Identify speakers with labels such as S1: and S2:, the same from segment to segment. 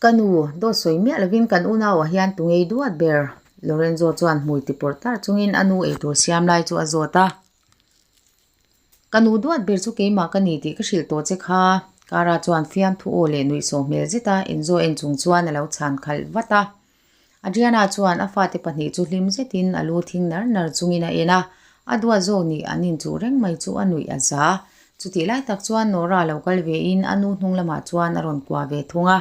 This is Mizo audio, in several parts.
S1: Ka nu, dawt sawi miah lovin kan unauah hian tu ngei duat ber? Lorenzo chuan hmui ti pawrh tarh chungin a nu eitur siam lai chu a zawt a. Ka nu duat ber chu keimah ka ni tih ka hrilh tawh che kha. Cara chuan fiamthu aw leh nuihsawh hmel zeta Enzo en chung chuan a lo chhan khalh vat a. Adriana chuan a fate pahnih chu hlim zetin a lu thing nar nar chungin a en a, a duat zawk nih an inchuh reng mai chu a nuih a za. Chutih lai tak chuan Nora lo kal vein a nu hnung lamah chuan a rawn kuah ve thung a.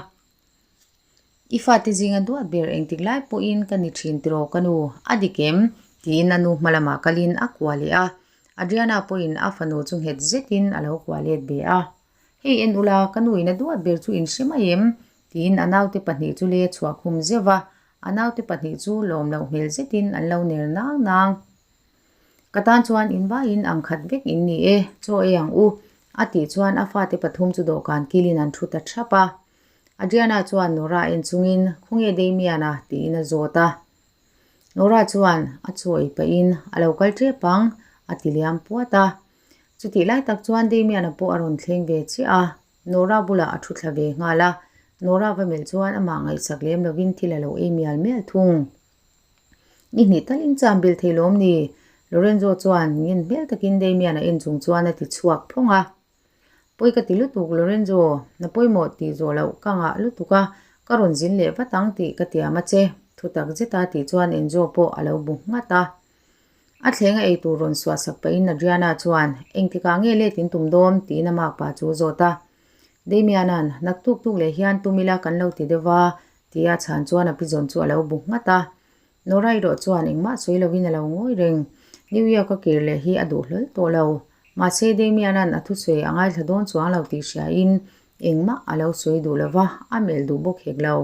S1: I fate zinga duat ber engtik lai pawhin ka ni thin tiraw ka nu, a dik em? tiin a nu hma lamah kalin a kuah leh a. Adriana pawhin a fanu chu nghet zetin a lo kuah let ve a. Hei en ula, ka nu in a duat ber chu in hre mai em? tiin a naute pahnih chu le chhuah khum zeuh va, a naute pahnih chu lawm loh hmel zetin an lo ner nang nang. Ka tan chuan in vaiin ang khat vek in ni e, chaw ei ang u, a tih chuan a fate pathum chu dawhkan kilin an thu ta thap a. Adriana chuan Nora en chungin, Khawnge Damian-a? tiin a zawt a. Nora chuan a chaw ei pahin, A lo kal tep ang, a ti liam puat a. Chutih lai tak chuan Damian-a pawh a rawn thleng ve chiah a. Nora bulah a thu thla ve nghal a. Nora va melh chuan amah ngaihsak lem lovin thil a lo ei mial mial thung. Ni hnih talin cham bil thei lawm ni? Lorenzo chuan ngin hmel takin Damian-a en chung chuan a ti chhuak phawng a. Pawi ka ti lutuk Lorenzo, na pawimawh tih zawh loh ka ngah lutuk a, ka rawn zin leh vat ang tih ka tiam a che, thu tak zeta tih chuan Enzo pawh a lo bu nghat a. A thleng a eitur rawn suah sak pahin Adriana chuan, Engtikah nge let in tum dawn? tiin a makpa chu a zawt a. Damian-a'n, Naktuk tuk leh hian tum ila kan lo ti deuh va, tia a chhan chuan a pizawn chu a lo bu nghat a. Nora erawh chuan engmah sawi lovin a lo ngawi reng. New York a kir leh hi a duh hlawl tawh lo. Mahse Damian-a'n a thusawi a ngaithla dawn chuang lo tih hriain engmah a lo sawi duh lo va, a melh duh bawk hek lo.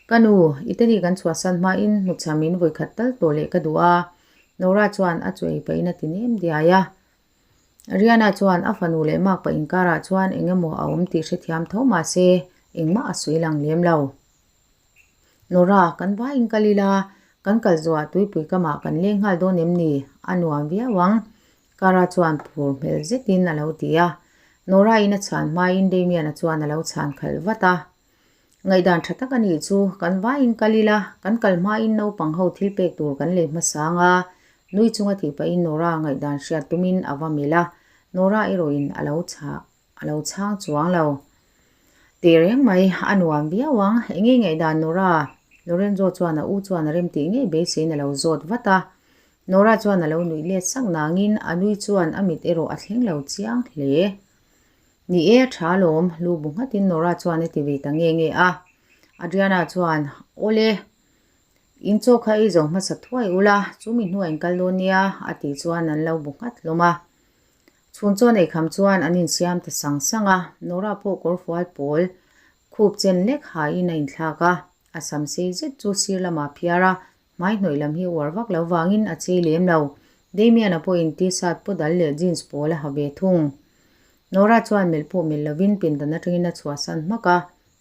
S1: Ka nu, Italy kan chhuahsan hmain hmuchham in vawikhat tal tawh leh ka duh a, Nora chuan a chu ei pahin a ti nem diai a. Riana chuan a fanu leh makpa inkarah chuan eng emaw a awm tih hrethiam tho mahse engmah a sawi lang lem lo. Nora, kan vaiin kal ila, kan kal zuah tuipui kamah kan leng nghal dawn em ni? A nuam viau ang, Cara chuan phur hmel zetin a lo ti a. Nora-in a chhan hmain Damian-a chuan a lo chhan khalh vat a. Ngaihdan tha tak a nih chu, kan vaiin kal ila, kan kal hmain naupang ho thil pek tur kan lei hmasa ang a, nui chunga tih pahin Nora ngaihdan hriat tumin a va melh a, Nora erawhin a lo chhah a lo chhang chuang lo. Tih reng mai, a nuam viau ang, eng nge ngaihdan Nora? Lorenzo chuan a u chuan a rem tih ngei beiseiin a lo zawt vat a, Nora chuan a lo nuih let sak nangin a nui chuan a mit erawh a thleng lo chiang hle. Ni e, a tha alawm, lu bu nghatin Nora chuan a ti ve ta nge nge a. Adriana chuan, Awle, in chaw kha ei zo hmasa thuai ula, chu mi hnuah in kal dawn nia, a tih chuan an lo bu nghat hlawm a. Chhun chaw nei kham chuan an insiam ta sang sang a, Nora pawh kawr fual pawl khup chen lek haiin a inthlak a, a sam sei zet chu sir lamah a phiar a, Hmai hnawih lam hi uar vak lo vangin a chei lem lo. Damian-a pawhin t-shirt paw dal leh jeans pawl a ha ve thung. Nora chuan melh pawh melh lovin pindan atangin a chhuahsan hmak a.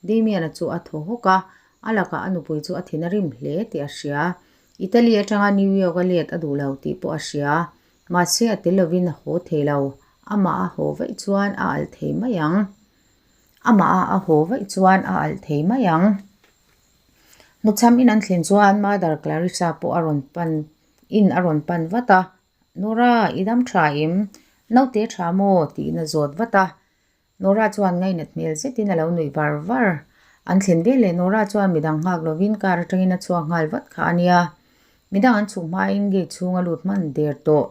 S1: Damian-a chu a thaw hawk a, a lakah a nupui chu a thin a rim hle tih a hria. Italy atanga New York-a let a duh lo tih pawh a hria. Mahse a tel lovin a haw thei lo. Amah a haw vaih chuan a alh thei mai ang. Amah a a haw vaih chuan a alh thei mai ang. Hmuchham in an thlen chuan Mother Clarissa pawh a rawn pan in a rawn pan vat a, Nora, i dam tha em? Naute tha maw? tiin a zawt vat a. Nora chuan ngainat hmel zetin a lo nuih var var. An thlen vel leh Nora chuan midang nghak lovin car atangin a chhuak nghal vat kha a nia. Midang an chhuk hmain gate chhung a lut hman der tawh.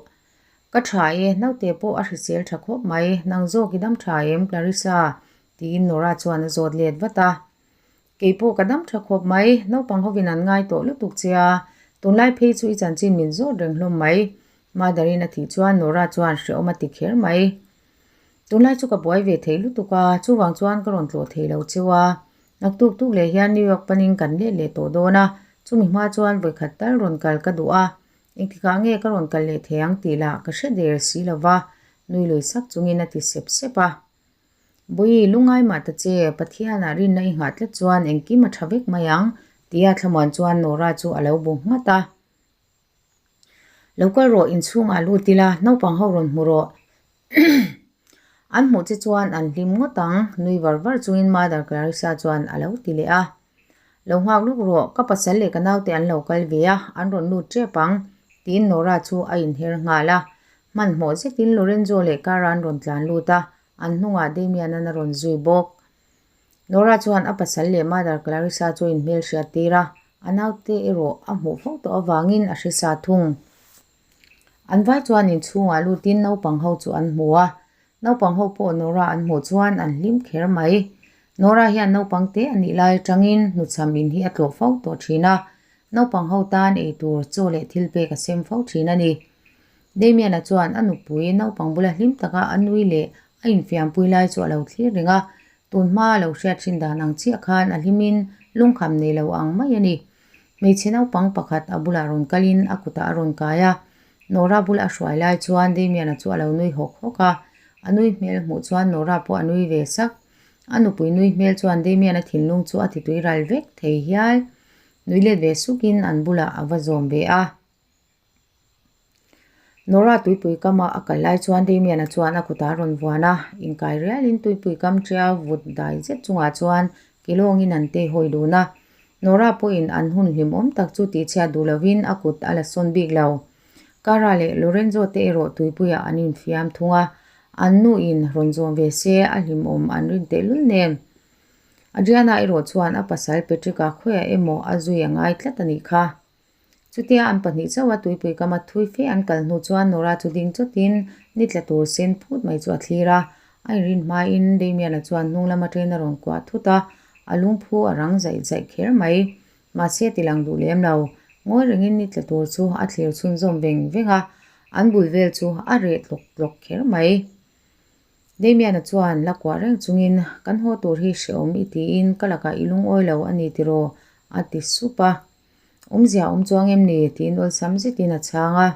S1: Ka tha e, naute pawh a hrisel tha khawp mai, nang zawk i dam tha em Clarissa? tiin Nora chuan a zawt let vat a. Kei pawh ka dam tha khawp mai, naupang hovin an ngai tawh lutuk che a, tunlai phei chu i chanchin min zawt reng hlawm mai. Mother-in a tih chuan Nora chuan hrehawm a ti kher mai. Tunlai chu ka buai ve thei lutuk a, chuvang chuan ka rawn tlawh thei lo cheu a. Naktuk tuk leh hian New York panin kan let leh tawh dawn a, chumi hma chuan vawikhat tal rawn kal ka duh a, engtikah nge ka rawn kal leh thei ang tih lah ka hre der si lo va, nui lui sak chungin a ti sep sep a. Bawi, lungai mah ta che, Pathianah rinna i nghah tlat chuan engkim a tha vek mai ang, tia thlamuan chuan Nora chu a lo bu nghat a. Lo kal rawh, inchhungah lut ila, naupang ho rawn hmu rawh. An hmuh che chuan an hlim ngawt ang, nui var var chungin Mother Clarissa chuan a lo ti leh a. Lo nghak luk rawh, ka pasal leh ka naute an lo kal ve a, an rawn lut tep ang, tiin Nora chu a inher nghal a. Hmanhmawh zetin Lorenzo leh Cara an rawn tlan lut a, an hnungah Damian-an a rawn zui bawk. Nora chuan a pasal leh Mother Clarissa chu a inhmelhriat tir a, a naute erawh a hmuh fo tawh avangin a hre sa thung. An vai chuan inchhungah lutin naupang ho chu an hmu a, naupang ho pawh Nora an hmuh chuan an hlim kher mai. Nora hian naupang te a nih lai atangin hnuchham in hi a tlawh fo tawh thin a, naupang ho tan eitur chaw leh thil pek a sem fo thin a ni. Damian-a chuan a nupui naupang bula hlim taka a nui leh a infiampui lai chu a lo thlir reng a, tun hma a lo hriat thin dan ang chiah khan a hlimin lungkham nei lo ang mai a ni. Hmeichhe naupang pakhat a bulah rawn kalin a kutah a rawn kai a, Nora bula a hruai lai chuan Damian-a chu a lo nui hawk hawk a, a nui hmel hmuh chuan Nora pawh a nui ve sak. A nupui nui hmel chuan Damian-a thinlung chu a titui ral vek thei hial. Nui let ve sukin an bulah a va zawm ve a. Nora tuipui kama a kal lai chuan Damian-a chuan a kutah a rawn vuan a, inkai rialin tuipui kam tia vut dai zet chungah chuan ke lawngin an tei hawi dun a. Nora pawhin an hun hlimawm tak chu tihchhiat duh lovin a kut a la sawn bik lo. Cara leh Lorenzo te erawh tuipuiah an infiam thung a, an nuin rawn zawm ve se a hlimawm an rin tehlul nen. Adriana erawh chuan a pasal Patrick-a khawiah emaw a zui a ngai tlat a nih kha. Chutia an pahnih chauh a tuipui kama thui fe an kal hnu chuan Nora chu ding chawtin ni tla tur sen phut mai chu a thlir a. A inrin hmain Damian-a chuan hnung lam atangin a rawn kuah thut a, a lungphu a rang zaih zaih kher mai. Mahse a ti lang duh lem lo. Ngawi rengin ni tla tur chu a thlir chhunzawm veng veng a, an bul vel chu a reh tlawk tlawk kher mai. Damian-a chuan la kuah reng chungin, Kan haw tur hi hrehawm i tiin ka lakah i lungawi lo a ni tiraw? a ti sup a. Awmzia awm chuang em ni? tiin awlsam zetin a chhang a.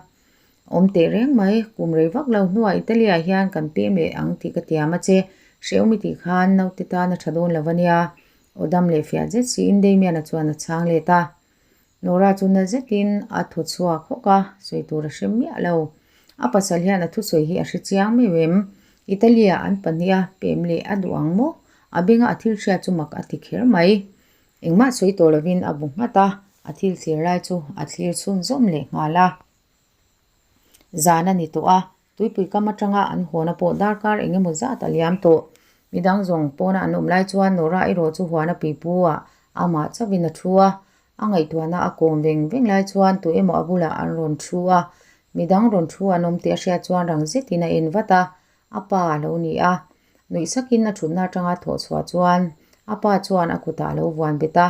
S1: Awm teh reng mai, kum rei vak lo hnuah Italy-ah hian kan pem leh ang tih ka tiam a che. Hrehawm i tih khan naute tan a tha dawn lo a nia. Aw dam leh fiah zet siin Damian-a chuan a chhang let a. Nora chu na zetin a thaw chhuak hawk a, sawi tur a hre miah lo. A pasal hian a thusawi hi a hre chiang meuh em? Italy-ah an pahniha pem leh a duh ang maw? A benga a thil hriat chu mak a ti kher mai. Engmah sawi tawh lovin a bu nghat a, a thil thlir lai chu a thlir chhunzawm leh nghal a. Zan a ni tawh a, tuipui kam atanga an huana pawh darkar eng emaw zat a liam tawh. Midang zawng pawna an awm lai chuan Nora erawh chu huana pipu ah amah chauhin a thu a, a ngaihtuahna a kawm veng veng lai chuan tu emaw a bulah an rawn thu a, midang rawn thu an awm tih a hriat chuan rang zetin a en vat a, a pa a lo ni a. Nuih sakin a thutna atanga thawh chhuah chuan a pa chuan a kutah a lo vuan bet a,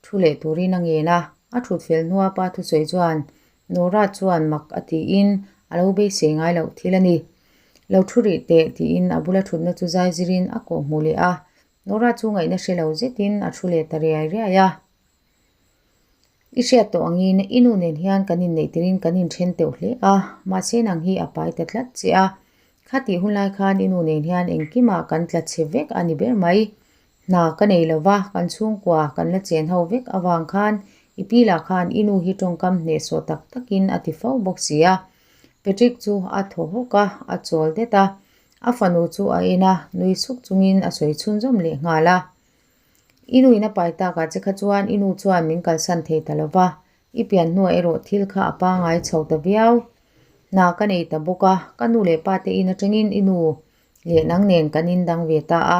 S1: thu leh turin a ngen a. A thut fel hnua pa thusawi chuan Nora chuan mak a tiin a lo beisei ngai loh thil a ni. Lo thu rih teh tiin a bula thutna chu zai zirin a kawh hmuh leh a. Nora chu ngaihna hre lo zetin a thu leh ta riai riai a. I hriat tawh angin i nu nen hian kan inneih tirin kan inthen teuh hle a, mahse nang hi a pai ta tlat che a. Khatih hun lai khan i nu nen hian engkimah kan tla chhe vek a ni ber mai. Hna ka nei lo va, kan chhungkua kan la chen ho vek avang khan i pi lah khan i nu hi tawngkam hnehsawh tak takin a ti fo bawk si a. Patrick chu a thaw hawk a, a chawl det a. A fanu chu a en a, nui suk chungin a sawi chhunzawm leh nghal a. I nu in a pai takah che kha chuan i nu chuan min kalsan thei ta lo va, i pian hnuah erawh thil kha a pangai chho ta viau. Hna ka nei ta bawk a, ka nu leh pa te in atangin i nu leh nang nen kan indang ve ta a.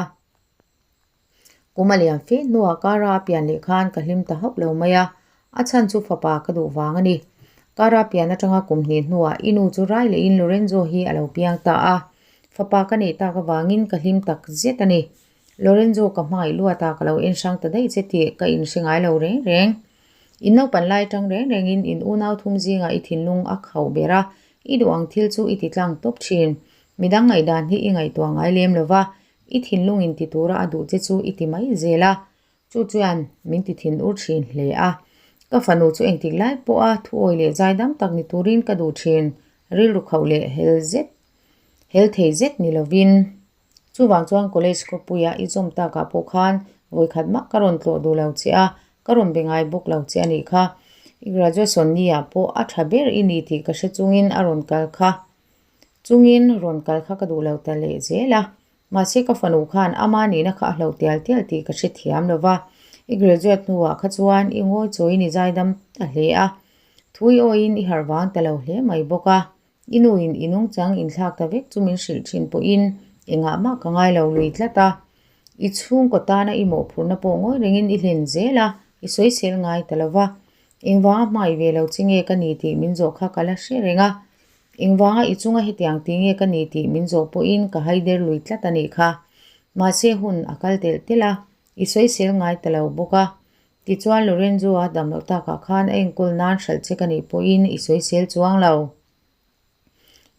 S1: Kum a liam fe hnuah Kara a pian leh khan ka hlim ta hauh lo mai a, a chhan chu fapa ka duh vang a ni. Kara pian atanga kum hnih hnuah i nu chu rai lehin Lorenzo hi a lo piang ta a, fapa ka neih tak avangin ka hlim tak zet a ni. Lorenzo ka hmangaih luat a, ka lo en hrang ta daih che tih ka inhre ngai lo reng reng. In naupan lai atang reng rengin in unau thum zingah i thinlung a khauh ber a, i duh ang thil chu i ti tlang tawp thin. Midang ngaihdan hi i ngaihtuah ngai lem lo va, i thinlung in ti tura a duh che chu i ti mai zel a, chu chuan min ti thin ur thin hle a. Ka fanu chu engtik lai pawha thuawi leh zaidam tak ni turin ka duh thin, rilru khauh leh hel zet, hel thei zet ni lovin. Chuvang chuan college khawpuia i zawm takah pawh khan vawikhat mah ka rawn tlawh duh lo che a, ka rawn be ngai bawk lo che a nih kha. I graduation ni ah pawh a tha ber i ni tih ka hre chungin a rawn kal kha chungin rawn kal kha ka duh lo ta leh zel a. Mahse ka fanu khan ama nihna kha a hloh tial tial tih ka hrethiam lo va, i graduate hnuah kha chuan i ngawi chawiin i zaidam ta hle a, thu i awiin i harh vang ta lo hle mai bawk a. I nuin i nungchang inthlak ta vek chu min hrilh thin pawhin engah mah ka ngai lo lui tlat a. I chhungkaw tana i mawhphurhna pawh ngawi rengin i hlen zel a, i sawisel ngai ta lo va. Engvanga hmangaih ve lo che nge ka ni tih min zawh kha ka la hre reng a. Engvanga i chunga hetiang ti nge ka ni tih min zawh pawhin ka haider lui tlat a nih kha. Mahse hun a kal telh telh a, i sawisel ngai ta lo bawk a. Tichuan Lorenzo-a dam loh takah khan a enkawl nan hralh che ka nih pawhin i sawisel chuang lo.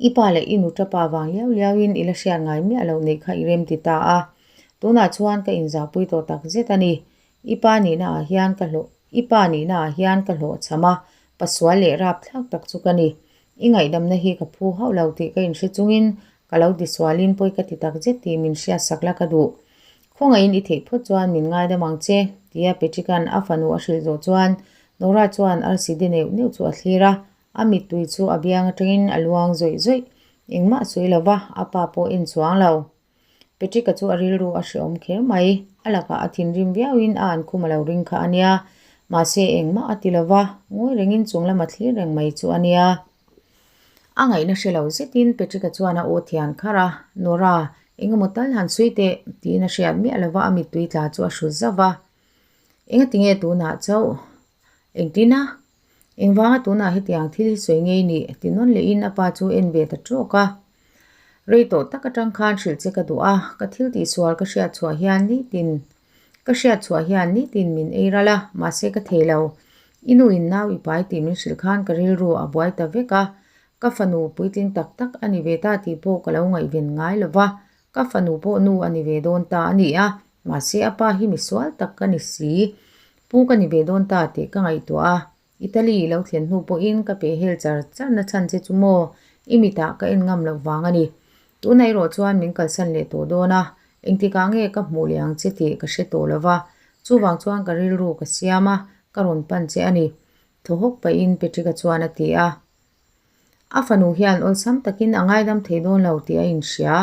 S1: I pa leh i nu tapa vang liau liauin i la hriat ngai miah loh neih kha i rem ti ta a. Tunah chuan ka inzahpui tawh tak zet a ni. I pa nihna ah hian ka hlawh I pa nihna ah hian ka hlawhchham a, pasual leh rapthlak tak chu ka ni. I ngaihdamna hi ka phu hauh lo tih ka inhre chungin ka lo tisualin pawi ka ti tak zet tih min hriatsak la ka duh. Khawngaihin i theih phawt chuan min ngaidam ang che, tia Patrick-a'n a fanu a hrilh zawh chuan Nora chuan arsi de neuh neuh chu a thlir a, a mittui chu a biang atangin a luang zawih zawih. Engmah a sawi lo va, a pa pawh en chuang lo. Patrick-a chu a rilru a hrehawm kher mai, a lakah a thinrim viauin a ankhum a lo ring kha a nia. Mahse engmah a ti lo va, ngawi rengin chung lama thlir reng mai chu a nia. A ngaihna hre lo zetin Patrick-a chuan a aw thian kharh a, Nora, engemaw tal han sawi teh, tiin a hriat miah lova a mittui tla chu a hrut zauh va. Engati nge tunah chauh? Engtin a? Engvanga tunah hetiang thil hi sawi ngei nih? ti nawn lehin a pa chu en ve ta tawk a. Rei tawh tak atang khan hrilh che ka duh a, ka thil tihsual ka hriat chhuah hian nitin Ka hriat chhuah hian nitin min ei ral a, mahse ka thei lo. I nu in nau i pai tih min hrilh khan ka rilru a buai ta vek a, ka fanu puitling tak tak a ni ve ta tih pawh ka lo ngaihven ngai lo va, ka fanu pawh nu a ni ve dawn ta a ni a, mahse a pa hi misual tak ka ni si. Pu ka ni ve dawn ta tih ka ngaihtuah a, Italy i lo thlen hnu pawhin ka peh hel char char na chhan che chu maw? I mitah ka en ngam loh vang a ni. Tunah erawh chuan min kalsan leh tawh dawn a, engtikah nge ka hmuh leh ang che tih ka hre tawh lo va, chuvang chuan ka rilru ka siam a, ka rawn pan che a ni. Thaw hawk pahin Patrick-a chuan a ti a. A fanu hian awlsam takin a ngaidam thei dawn lo tih a inhria.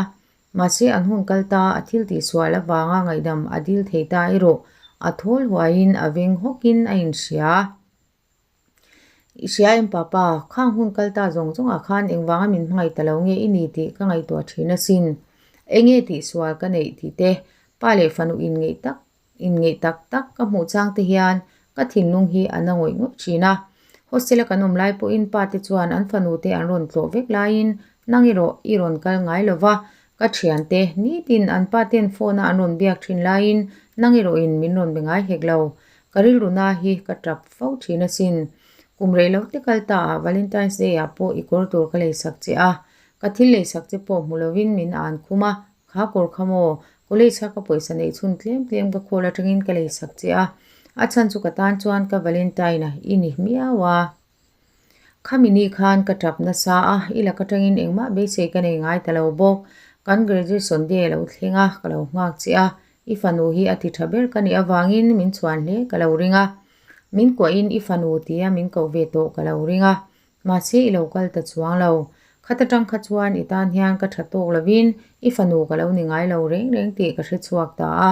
S1: Mahse an hun kal ta a thil tihsual avanga ngaihdam a dil thei ta erawh a thawl huaiin a veng hawkin a inhria. I hria em papa, khang hun kal ta zawng zawngah khan engvanga min hmangaih ta lo nge i ni tih ka ngaihtuah thin asin. Enge tihsual ka neih tih te, pa leh fanu inngeih tak Inngeih tak tak ka hmuh chang te hian ka thinlung hi a na ngawih ngawih thin a. Hostel a kan awm lai pawhin pa te chuan an fanu te an rawn tlawh vek laiin nang erawh i rawn kal ngai lo va, ka thian te nitin an pa ten phone a an rawn biak thin laiin nang erawhin min rawn be ngai hek lo. Ka rilru na hi ka tap fo thin asin. Kum rei lo te kal ta ah Valentine's Day ah pawh i kawr tur ka leisak che a, ka thil leisak che pawh hmu lovin min an khum a, Kha kawr kha maw, college kha ka pawisa neih chhun tlem tlem ka khawl atangin ka lei sak che a, a chhan chu ka tan chuan ka Valentine a i ni miau a. Khami ni khan ka tap nasa a, i lak atangin engmah beisei ka nei ngai ta lo bawk. Kan graduation day a lo thleng a, ka lo nghak che a, i fanu hi a ti tha ber ka nih avangin min chhuan hle ka lo ring a. Min kuahin i fanu tia min koh ve tawh ka lo ring a, Mahse i lo kal ta chuang lo. Khat atang kha chuan i tan hian ka tha tawk lovin i fanu ka lo ni ngai lo reng reng tih ka hre chhuak ta a.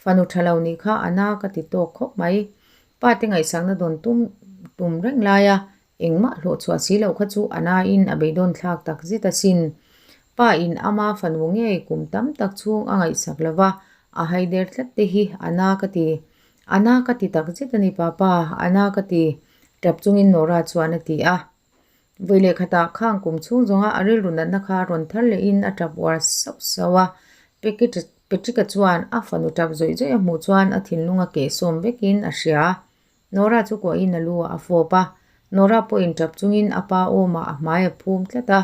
S1: Fanu tha lo nih kha a na ka ti tawk khawp mai. Pa te ngaihsakna dawn tum tum reng lai a, engmah hlawh chhuah si loh kha chu a na in a beidawn thlak tak zet asin. Pa in ama fanu ngei kum tam tak chhung a ngaihsak lova, a haider tlat te hi a na ka ti. A na ka ti tak zet a ni papa, a na ka ti. Tap chungin Nora chuan a ti a. Vawi leh khatah khang kum chhung zawnga a rilru natna kha rawn thar lehin a tap uar sauh sauh a. Patrick-a chuan a fanu tap zawih zawih a hmuh chuan a thinlung a keh sawm vekin a hria. Nora chu kuahin a lu ah a fawp a. Nora pawhin tap chungin a pa awmah a hmai a phum tlat a.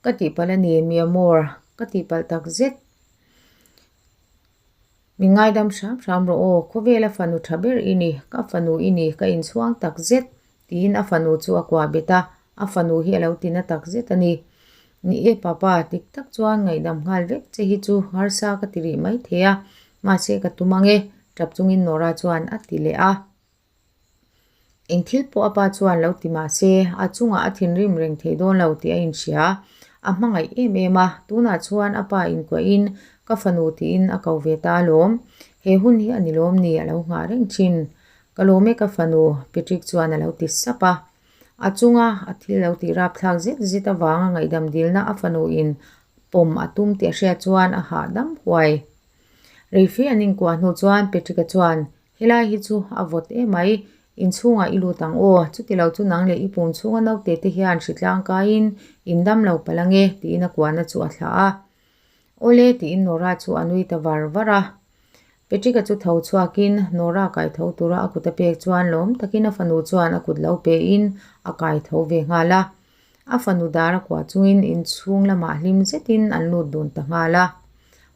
S1: Ka tihpalh a ni, mi amor, ka tihpalh tak zet. Min ngaidam hram hram rawh aw, khawvela fanu tha ber i ni, ka fanu i ni, ka inchhuang tak zet, tiin a fanu chu a kuah bet a, a fanu hi a lo ti na tak zet a ni. Ni e papa, dik tak chuan ngaihdam nghal vek che hi chu harsa ka ti rih mai thei a, mahse ka tum ang e, tap chungin Nora chuan a ti leh a. Eng thil pawh a pa chuan lo ti mah se, a chungah a thinrim reng thei dawn lo tih a inhria. A hmangaih em em a, tunah chuan a pa inkuahin ka fanu tiin a ko ve ta alawm. He hun hi a ni lawm ni a lo nghah reng thin. Ka lawm e ka fanu, Patrick chuan a lo ti sap a. A chunga a thil lo tih rapthlak zet zet avanga ngaihdam dilna a fanuin pawm a tum tih a hriat chuan a hahdam huai. Reife an inkuah hnu chuan Patrick-a chuan, Helai hi chu a vawt emai, inchhungah i lut ang aw, chuti lo chu nang leh i pum chhunga naute te hian hritlang kaiin in dam lo palh ange, tiin a kuahna chu a thlah a. Awle, tiin Nora chu a nui ta var var a. Patrick-a chu tho chhuakin Nora kai tho tura a kut a pek chuan lawm takin a fanu chuan a kut lo pein a kai tho ve nghal a. A fanu dar a kuah chungin inchhung lamah hlim zetin an lut dun ta nghal a.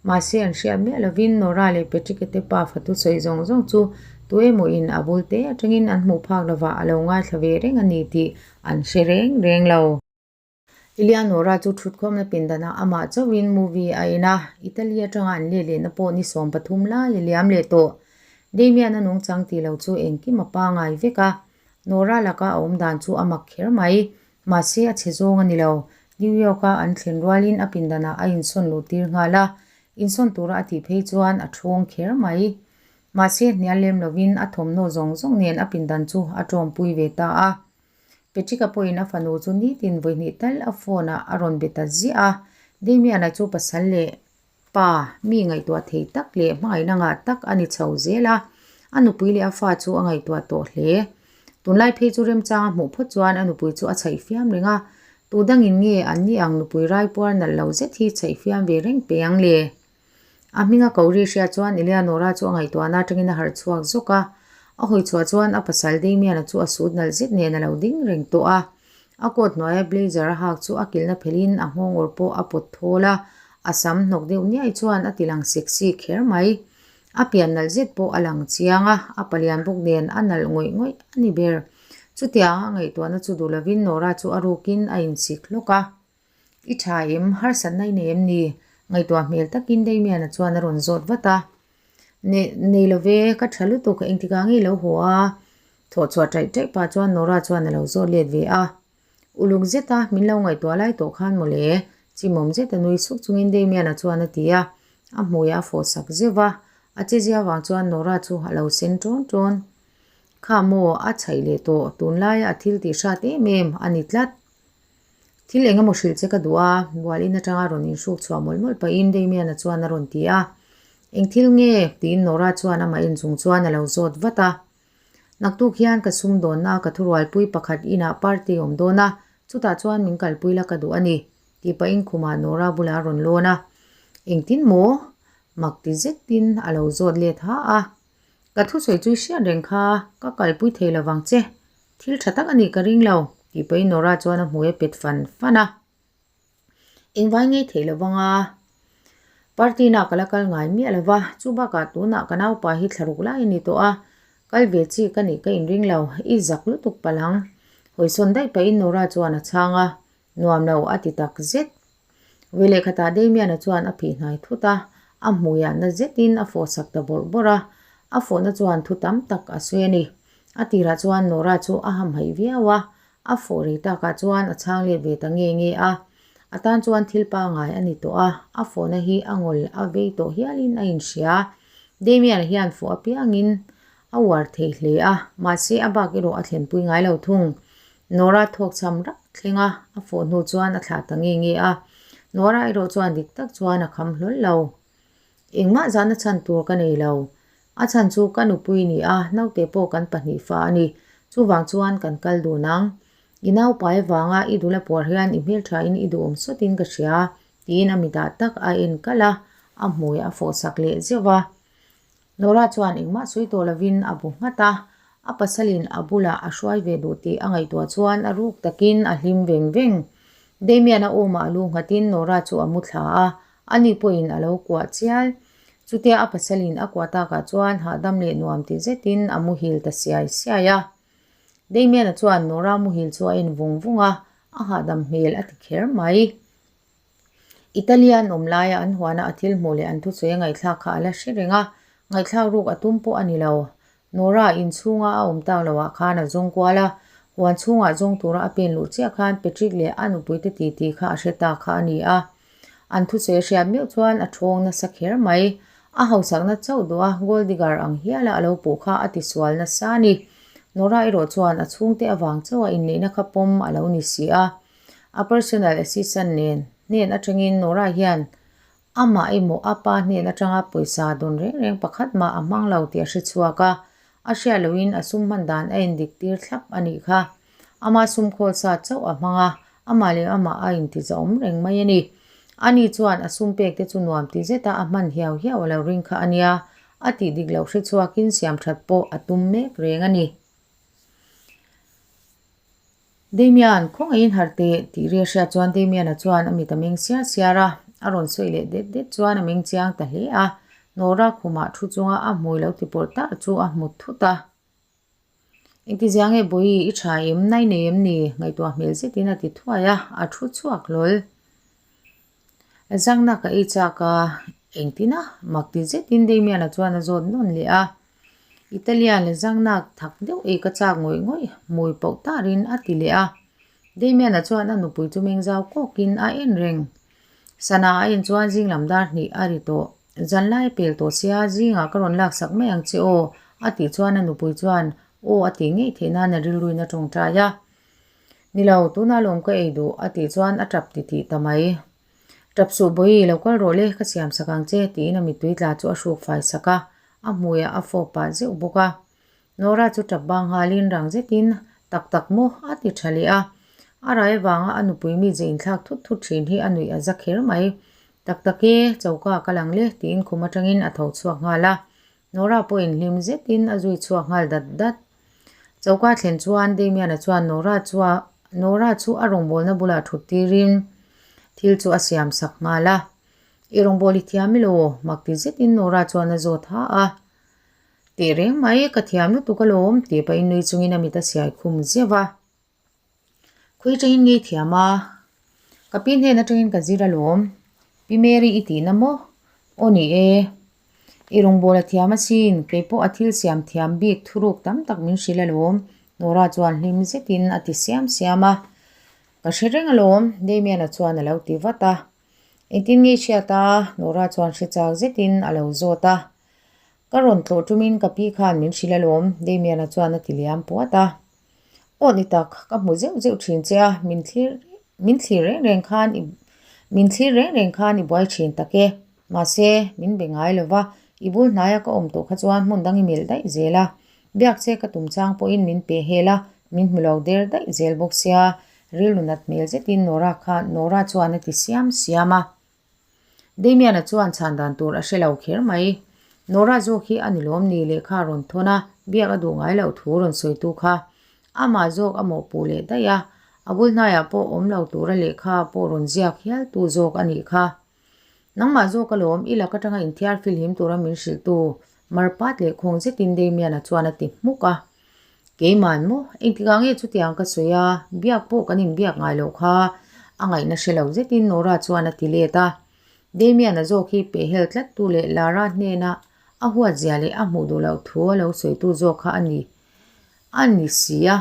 S1: Mahse an hriat miah lovin Nora leh Patrick-a te pa fatu sawi zawng zawng chu tu emawin a bul te atangin an hmuh phak lovah a lo ngaithla ve reng a ni tih an hre reng reng lo. Eleanora chu thutkhawmna pindanah amah chauhin movie a en a, Italy atanga an let lehna pawh ni 13 lai a liam leh tawh. Damian a nungchang tih lo chu engkim a pangai vek a, Nora laka a awm dan chu a mak kher mai. Mahse a chhe zawng a ni lo. New York-a an thlen rualin a pindanah a insawn luh tir nghal a, insawn tura a tih phei chuan a thawng kher mai. Mahse hnial lem lovin a thawmhnaw zawng zawng nen a pindan chu a tawmpui ve ta a. Patrick-a pawhin a fanu chu nitin vawihnih tal a phone-ah a rawn be ta ziah a, Damian-a chu pasal leh pa mi ngaihtuah thei tak leh hmangaihna ngah tak a ni chho zel a, a nupui leh a fa chu a ngaihtuah tawh hle. Tunlai phei chu remchang a hmuh phawt chuan a nupui chu a chhaih fiam reng a, tu dangin nge an ni ang nupui raipuar nalh lo zet hi chhaih fiam ve reng pe ang le? A hminga ko ri hria chuan Eleanora chu a ngaihtuahna atangin a harh chhuak zawk a. A hawi chhuah chuan a pasal Damian-a chu a sut nalh zet nen a lo ding reng tawh a. A coat hnuaia blazer a hak chu a kilhna phelhin a nghawngawr pawh a pawt thawl a, a sam hnawk deuh niai chuan a ti lang sexy kher mai. A pian nalh zet pawh a lang chiang a, a palian bawk nen a nalh ngawih ngawih a ni ber. Chutianga a ngaihtuahna chu duh lovin Nora chu a rukin a insik hlawk a. I tha em? Harsatna i nei em ni? Ngaihtuah hmel takin Damian-a chuan a rawn zawt vat a. Ne, nei lo ve, ka tha lutuk, engtikah nge i lo haw a? Thawh chhuah ṭaih ṭaih pah chuan Nora chuan a lo zawt let ve a. Uluk zeta min lo ngaihtuah lai tawh khan mawle, chimawm zeta nui suk chungin Damian-a chuan a ti a. A hmuiah a fawh sak zeuh va, a chezia vang chuan Nora chu a lo sen ṭawn ṭawn. Kha maw, a chhaih leh tawh, tunlaia a thil tih hrat em em a ni tlat. Thil eng emaw hrilh che ka duh a, bual in atanga rawn inhruk chhuah mawlh mawlh pahin Damian-a chuan a rawn ti a. Eng thil nge? tiin Nora chuan amah en chung chuan a lo zawt vat a. Naktuk hian ka sumdawnna ka thurualpui pakhat inah party awm dawn a, chutah chuan min kalpui la ka duh a ni, tih pahin khumah Nora bulah a rawn lawn a. Engtin maw? Mak ti zetin a lo zawt let ha a. Ka thusawi chu i hriat reng kha, ka kalpui thei lovang che. Thil tha tak a nih ka ring lo, tih pahin Nora chuan a hmui a pet fan fan a. Engvai ngei theih lo vang a, party na ka la kal ngai miah lo va, chu bakah tunah ka naupa hi thla ruk lai a ni tawh a, kal ve chi ka nih ka inring lo, i zak lutuk palh ang. Hawisawn daih pahin Nora chuan a chhang a, Nuam lo a ti tak zet. Ve lehkhatah Damian-a chuan a phih hnai thut a, a hmuiah na zetin a fawhsak ta bawrh bawrh a, a fawhna chuan thu tam tak a sawi a ni. A tirah chuan Nora chu a hamhaih viau a, a fawh rei takah chuan a chhang let ve ta nge nge a. A tan chuan thil pangngai a ni tawh a, a fawhna hi a ngawl a vei tawh hialin a inhria. Damian-a hian fawh apiangin a uar thei hle a, mahse a bak erawh a thlenpui ngai lo thung. Nora thawk cham rak thleng a, a fawh hnu chuan a thlah ta nge nge a. Nora erawh chuan dik tak chuan a kham hlawl lo. Engmah zahna chhan tur ka nei lo. A chhan chu ka nupui ni a, naute pawh kan 2 fa a ni. Chuvang chuan kan kal dun ang. I naupai avanga i dul a puar hian i hmelthain i duhawm sawtin ka hria, tiin a mitah tak a en kalh a, a hmui a fawhsak leh zeuh a. Nora chuan engmah sawi tawh lovin a bu nghat a, a pasalin a bulah a hruai ve duh tih a ngaihtuah chuan a ruk takin a hlim veng veng. Damian-a awmah a lu nghatin Nora chu a mu thla a, ani pawhin a lo kuah chial. Chutia a pasalin a kuah takah chuan hahdam leh nuam ti zetin a muhil ta siai siai a. Damian-a chuan Nora muhil chu a en vung vung a, a hahdam hmel a ti kher mai. Italian awm laia an huana a thil hmuh leh an thusawi a ngaihthlak kha a la hre reng a, ngaihthlak ruk a tum pawh a ni lo. Nora inchhunga a awm tak loah khan a zawng kual a, Huan chhungah zawng tura a pen luh chiah khan Patrick leh a nupuite titi kha a hre ta kha a ni a. An thusawi a hriat meuh chuan a thawng nasa kher mai. A hausakna chauh duh a gold digger ang hiala a lo puh kha a tisual nasa a ni. Nora erawh chuan a chhungte avang chauha inneihna kha pawm a lo ni si a. A personal assistant nen hnen atangin Nora hian Amah emaw a pa hnen atanga pawisa dawn reng reng pakhat mah a hmang lo tih a hre chhuak a, a hriat lohin a sum hman dan a endik tir thlap a nih kha. Ama sum khawl sa chauh a hmang a, amah leh amah a intizawm reng mai a ni. Ani chuan a sum pek te chu nuam ti zeta a hman hiau hiau a lo ring kha a nia, a tih dik loh hre chhuakin siam that pawh a tum mek reng a ni. Damian, khawngaihin harh teh, tih ri a hriat chuan Damian-a chuan a mit a meng siar siar a, a rawn sawi leh det det chuan a meng chiang ta hle a, Nora khumah thu chunga a hmui lo ti pawrh tak chu a hmu thut a. Engtizia nge Bawihi, i tha em, nai nei em ni? ngaihtuah hmel zetin a ti thuai a, a thu chhuak hlawl. Zangna ka ei chak a, engtin a? Mak ti zetin Damian-a chuan a zawt nawn leh a. Italian zangnak thak deuh ei ka chak ngawih ngawih, hmui pauh tarin a ti leh a. Damian-a chuan a nupui chu meng zau kawkin a en reng. Sana a en chuan zing lam dar hnih a ri tawh. Zan lai a pel tawh sia, zingah ka rawn laksak mai ang che aw, a tih chuan a nupui chuan aw a tih ngei theih nan a rilruin a tawngtai a. Ni lo, tunah lawm ka ei duh, a tih chuan a tap titih ta mai. Tap suh Bawihi, lo kal rawh le, ka siam sak ang che, tiin a mittui tla chu a hruk fai sak a, a hmuiah a fawp pah zeuh bawk a. Nora chu tap bang nghalin rang zetin, Tak tak maw? a ti tha leh a. A rai avanga a nupui mi ze inthlak thut thut thin hi a nuih a za kher mai. Tak tak e, choka ka lang le, tiin khum atangin a tho chhuak nghal a. Nora pawhin hlim zetin a zui chhuak nghal dat dat. Choka thlen chuan Damian-a chuan Nora chua Nora chu a rawngbawlna bulah thut tirin thil chu a siam sak nghal a. I rawngbawlhi thiam ilo? Mak ti zetin Nora chuan a zawt ha a. Teh reng mai, ka thiam lutuk alawm tih pahin nui chungin a mit a siai khum zeuh a. Khawi atangin ngei thiam a, ka pi hnen atangin ka zir alawm. Pi Mary i tihna maw? Aw ni e. I rawngbâwl a thiam asin, kei pawh a thil siam thiam bik thuruk tam tak min hrilh alawm, Nora chuan hlim zetin a ti siam siam a. Ka hre reng alawm, Damian-a chuan a lo ti vat a. Engtin nge i hriat a? Nora chuan hre chak zetin a lo zawt a. Ka rawn tlawh tumin ka pi khan min hrilh alawm, Damian-a chuan a ti liam puat a. Aw ni tak, ka hmu zeuh zeuh thin che a, min thlir min thlir reng reng khan i min thlir reng reng khan i buai thin tak e. Mahse, min be ngai lo va, i bul hnaia ka awm tawh kha chuan hmun dang i melh daih zel a. Biak che ka tum chang pawhin min pe hel a, min hmu lo der daih zel bawk sia, rilru nat hmel zetin Nora khan Nora chuan a ti siam siam a. Damian-a chuan chhan dan tur a hre lo kher mai. Nora zawk hi a ni lawm ni lehkha a rawn thawn a, biak a duh ngai loh thu rawn sawitu kha. Amah zawk a mawhpuh leh daih a, a bul hnaiah pawh awm lo tura lehkha pawh rawn ziak hial tu zawk a nih kha. Nangmah zawk alawm, i lak atanga inthiar filhim tura min hrilhtu Marpat leh khawng zetin Damian-a chuan a ti hmuk a. Keiman maw? Engtikah nge chutiang ka sawi a, biak pawh kan inbiak ngai loh kha a ngaihna hre lo zetin Nora chuan a ti let a. Damian-a zawk hi pehhel tlattu leh Lara hnena a huatzia leh a hmuh duh loh thu a lo sawitu zawk kha a ni a ni si a.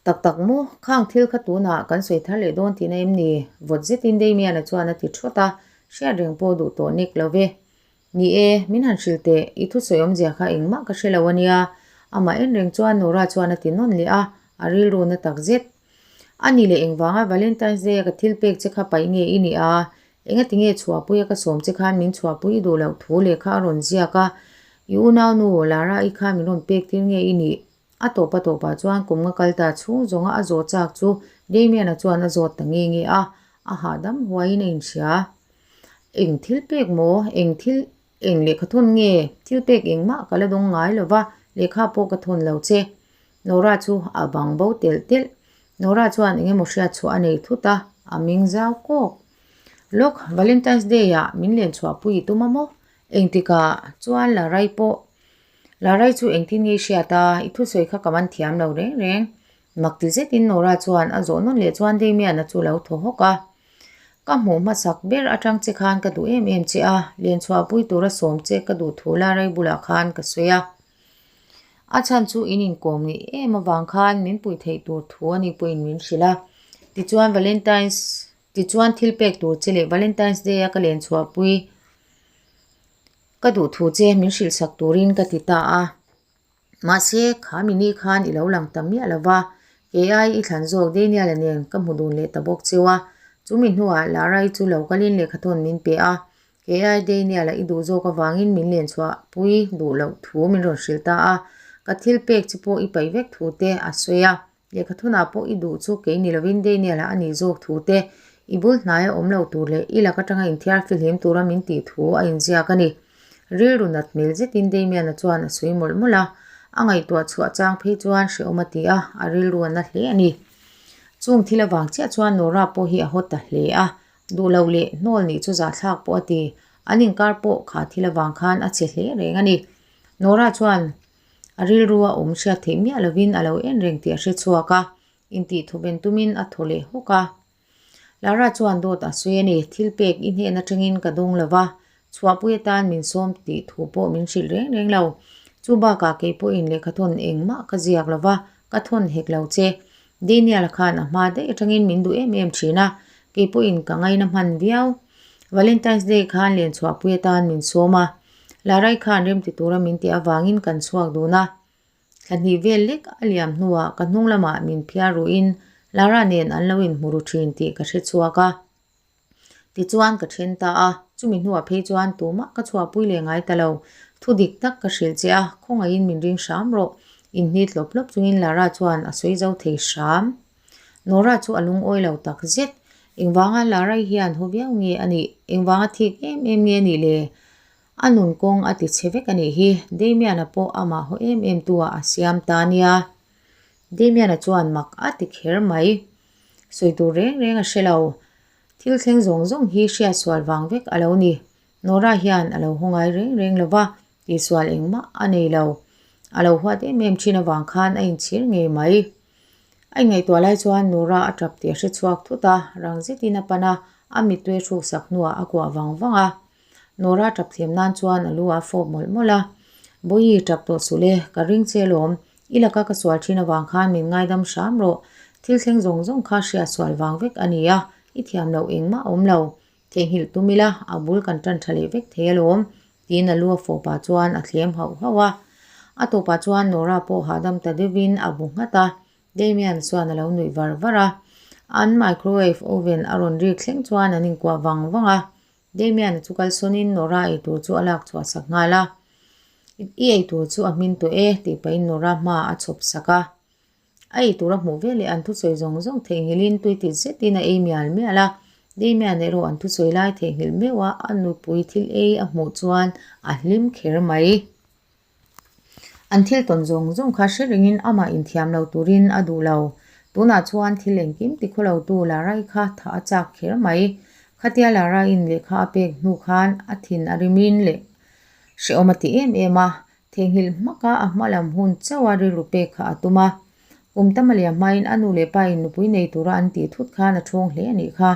S1: Tak tak maw? Khang thil kha tunah kan sawi thar leh dawn tihna em ni? Vawt zetin Damian-a chuan a ti thawt a, hriat reng pawh duh tawh nek lo ve. Ni e, min han hrilh teh, i thusawi awmzia kha engmah ka hre lo a nia. Amah en reng chuan Nora chuan a ti nawn leh a, a rilru na tak zet. A ni leh engvanga Valentine's Day a ka thil pek che kha paih nge i ni a? Engati nge chhuahpui a ka sawm che khan min chhuahpui i duh loh thu lehkha a rawn ziak a, i unaunu Lara-i kha min rawn pek tir nge i nih? A tawp a tawpah chuan kum nga kal ta chhung zawnga a zawh chak chu Damian-a chuan a zawt ta nge nge a, a hahdam huaiin a inhria. Eng thil pek maw? Eng thil eng lehkha thawn nge? Thil pek engmah ka la dawng ngai lo va, lehkha pawh ka thawn lo che. Nora chu a bang bo telh telh. Nora chuan eng emaw hriat chhuah a nei thut a, a ming zau kawk. Lawk, Valentine's Day-ah min len chhuahpui i tum a maw? Engtikah chuan Larai pawh Larai chu engtin nge i hriat a? I thusawi kha ka man thiam lo reng reng. Mak ti zetin Nora chuan a zawh nawn leh chuan Damian-a chu lo thaw hawk a. Ka hmuh hmasak ber atang che khan ka duh em em che a, lenchhuahpui tura sawm che ka duh thu Larai bulah khan ka sawi a. A chhan chu in inkawm ngeih em avang khan min puih theih tur thu a ni pawhin min hrilh a. Tichuan Valentine's Tichuan thil pek tur che leh Valentine's Day a ka len chhuahpui ka duh thu che min hrilh sak turin ka ti ta a. Mahse, kha mini khan i lo lang ta miah lo va, kei ai i thlan zawk Daniel-a nen ka hmu dun leh ta bawk cheu a. Chumi hnuah Lara-i chu lo kalin lehkhathawn min pe a, kei ai Daniel-a i duh zawk avangin min len chhuah pui duh loh thu min rawn hrilh ta a, ka thil pek che pawh i paih vek thu te a sawi a. Lehkhathunah pawh i duh chu kei ni lovin Daniel-a a nih zawk thu te, i bul hnaia awm lo tur leh i lak atanga inthiar fihlim tura min tih thu a inziak a ni. Rilru nat hmel zetin Damian-a chuan a sawi mawlh mawlh a, a ngaihtuah chhuah chang phei chuan hrehawm a ti a, a rilru a na hle a ni. Chung thil avang chiah chuan Nora pawh hi a haw ta hle a, duh lo leh hnawl nih chu zahthlak pawh a ti. An inkar pawh kha thil avang khan a chhe hle reng a ni. Nora chuan A rilru a awm hriat theih miah lovin a lo en reng tih a hre chhuak a, intih thawven tumin a thaw leh hawk a. Lara chuan dawt a sawi a ni, thil pek i hnen atangin ka dawng lo va, chhuahpui atan min sawm tih thu pawh min hrilh reng reng lo. Chu bakah kei pawhin lehkha thawn engmah ka ziak lo va, ka thawn hek lo che. Daniel khan a hma daih atangin min duh em em thin a, kei pawhin ka ngaina hman viau. Valentine's Day khan len chhuahpui atan min sawm a, Larai khan remti tura min tih avangin kan chhuak dun a. Thla hnih vel lek a liam hnuah ka hnung lamah min phiar ruhin Lara nen an lo inhmu ru thin tih ka hre chhuak a. Tichuan ka then ta a, chumi hnuah phei chuan tumah ka chhuahpui leh ngai ta lo. Thu dik tak ka hrilh che a, khawngaihin min ring hram rawh. Inhnit hlawp hlawp chungin Lara chuan a sawi zo thei hram. Nora chu a lungawi lo tak zet. Engvanga Larai hian haw viau nge a nih? Engvanga thik em em nge a nih le? A nun kawng a ti chhe vek a nih hi. Damian-a pawh amah haw em em tu ah a siam ta nia. Damian-a chuan mak a ti kher mai. Sawi tur reng reng a hre lo. Thil thleng zawng zawng hi hriatsual vang vek a lo ni. Nora hian a lo haw ngai reng reng lo va, tihsual engmah a nei lo. A lo huat em em thin avang khan a inchhir ngei mai. A inngaihtuah lai chuan Nora a tap tih a hre chhuak thut a, rang zetin a pan a, a mittui a hruk sak hnuah a kuah vang vang a. Nora tap thlem nan chuan a lu a fawp mawlh mawlh a, Bawihi tap tawh suh le, ka ring che alawm, i laka ka sual thin avang khan min ngaidam hram rawh, thil thleng zawng zawng kha hriat sual vang vek a ni a, i thiam loh engmah a awm lo, theihnghilh tum ila a bul kan tan tha leh vek thei alawm, tiin a lu a fawh pah chuan a thlem hauh hauh a. A tawpah chuan Nora pawh hahdam ta deuhin a bu nghat a, Damian chuan a lo nuih var var a. An microwave oven a rawn rik thleng chuan an inkuah vang vang a. Damian chu kalsawnin Nora eitur chu a lak chhuah sak nghal a. I eitur chu a hmin tawh e, tih pahin Nora hma a chhawp sak a. A ei tur a hmuh ve leh an thusawi zawng zawng theihnghilhin tui ti zetin a ei mial mial a. Damian erawh an thusawi lai theihnghilh meuh a, a nupui thil ei a hmuh chuan a hlim kher mai. An thil tawn zawng zawng kha hre rengin amah inthiam lo turin a duh lo. Tunah chuan thil engkim ti khaw lotu Larai kha thah a chak kher mai. Khatia Laraiin lehkha a pek hnu khan a thin a rimin leh hrehawm a ti em em a, Theihnghilh hmaka a hma lam hun chauh a rilru pek kha a tum a. Kum tam a liam hmain a nu leh pa in nupui nei tura an tih thut khan a ṭhawng hle a nih kha.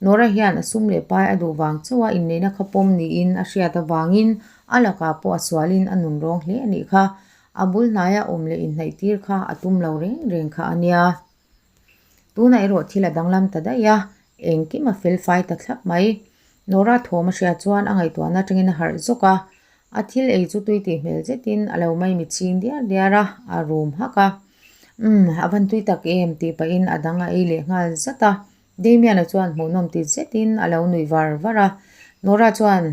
S1: Nora hian a sum leh pai a duh vang chauh a inneihna kha pawm niin a hriat avangin a lakah pawh a sualin a nun rawng hle a nih kha. A bul hnaia awm leh inhnaih tir kha a tum lo reng reng kha a nia. Tunah erawh thil a danglam ta daih a, engkim a fel fai ta thlap mai. Nora thawm a hriat chuan a ngaihtuahna atangin a harh zawk a, a thil ei chu tui tih hmel zetin a lo maimi ching diar diar a, a rum hak a. Umm, a van tui tak em tih pahin a dang a ei leh nghal zat a. Damian-a chuan hmuhnawm ti zetin a lo nuih var var a. Nora chuan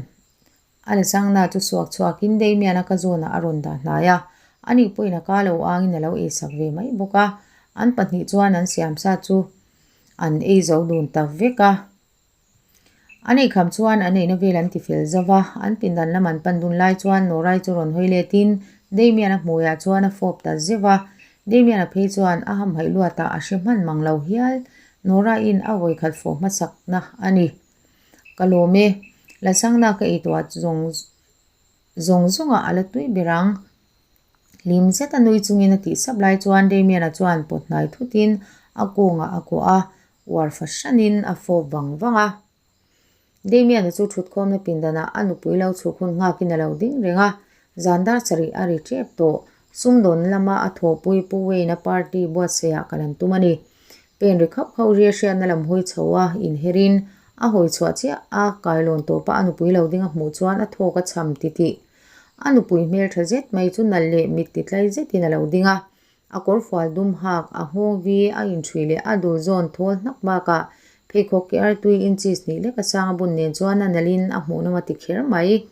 S1: A lasangna chu suak chhuakin Damian-a ka zawnah a rawn dah hnai a, ani pawhin a ka lo angin a lo eisak ve mai bawk a, an pahnih chuan an siamsa chu an ei zo dun ta vek a. An eikham chuan an eina vel an ti fel zo va, an pindan lam an pan dun lai chuan Norai chu rawn hawi letin Damian-a hmuiah chuan a fawp ta zeuh a, Damian-a phei chuan a hamhaih luatah a hre hman mang lo hial, Norai-in a vawikhat fawh hmasakna a ni. Ka lawm e, lasangna ka ei tawh ah zawng zawng zawngah a la tui ber ang. Hlim zet a nui chungin a tih sap lai chuan Damian-a chuan pawt hnai thutin a kawngah a kuah a, uar fahranin a fawp vang vang a. Damian-a chu thutkhawmna pindanah a nupui lo chhuk hun nghakin a lo ding reng a, zan dar sarih a ri tep tawh. Sumdawn lama a thawhpui Pu Wayne-a party buatsaihah kal an tum a ni. Pen ri khauh khauh ria hriatna lam hawi chho a inherin a hawi chhuah chiah a, kailawn tawpa a nupui lo ding a hmuh chuan a thawk a cham titih. A nupui hmeltha zet mai chu nalh leh mit titlai zetin a lo ding a, A kawrfual dum hak, a nghawng vi, a inṭhui leh a dul zawn thawl hnak bakah pheikhawk ke artui inches hnih lek a sang a bun nen chuan a nalhin a hmuhnawm a ti kher mai.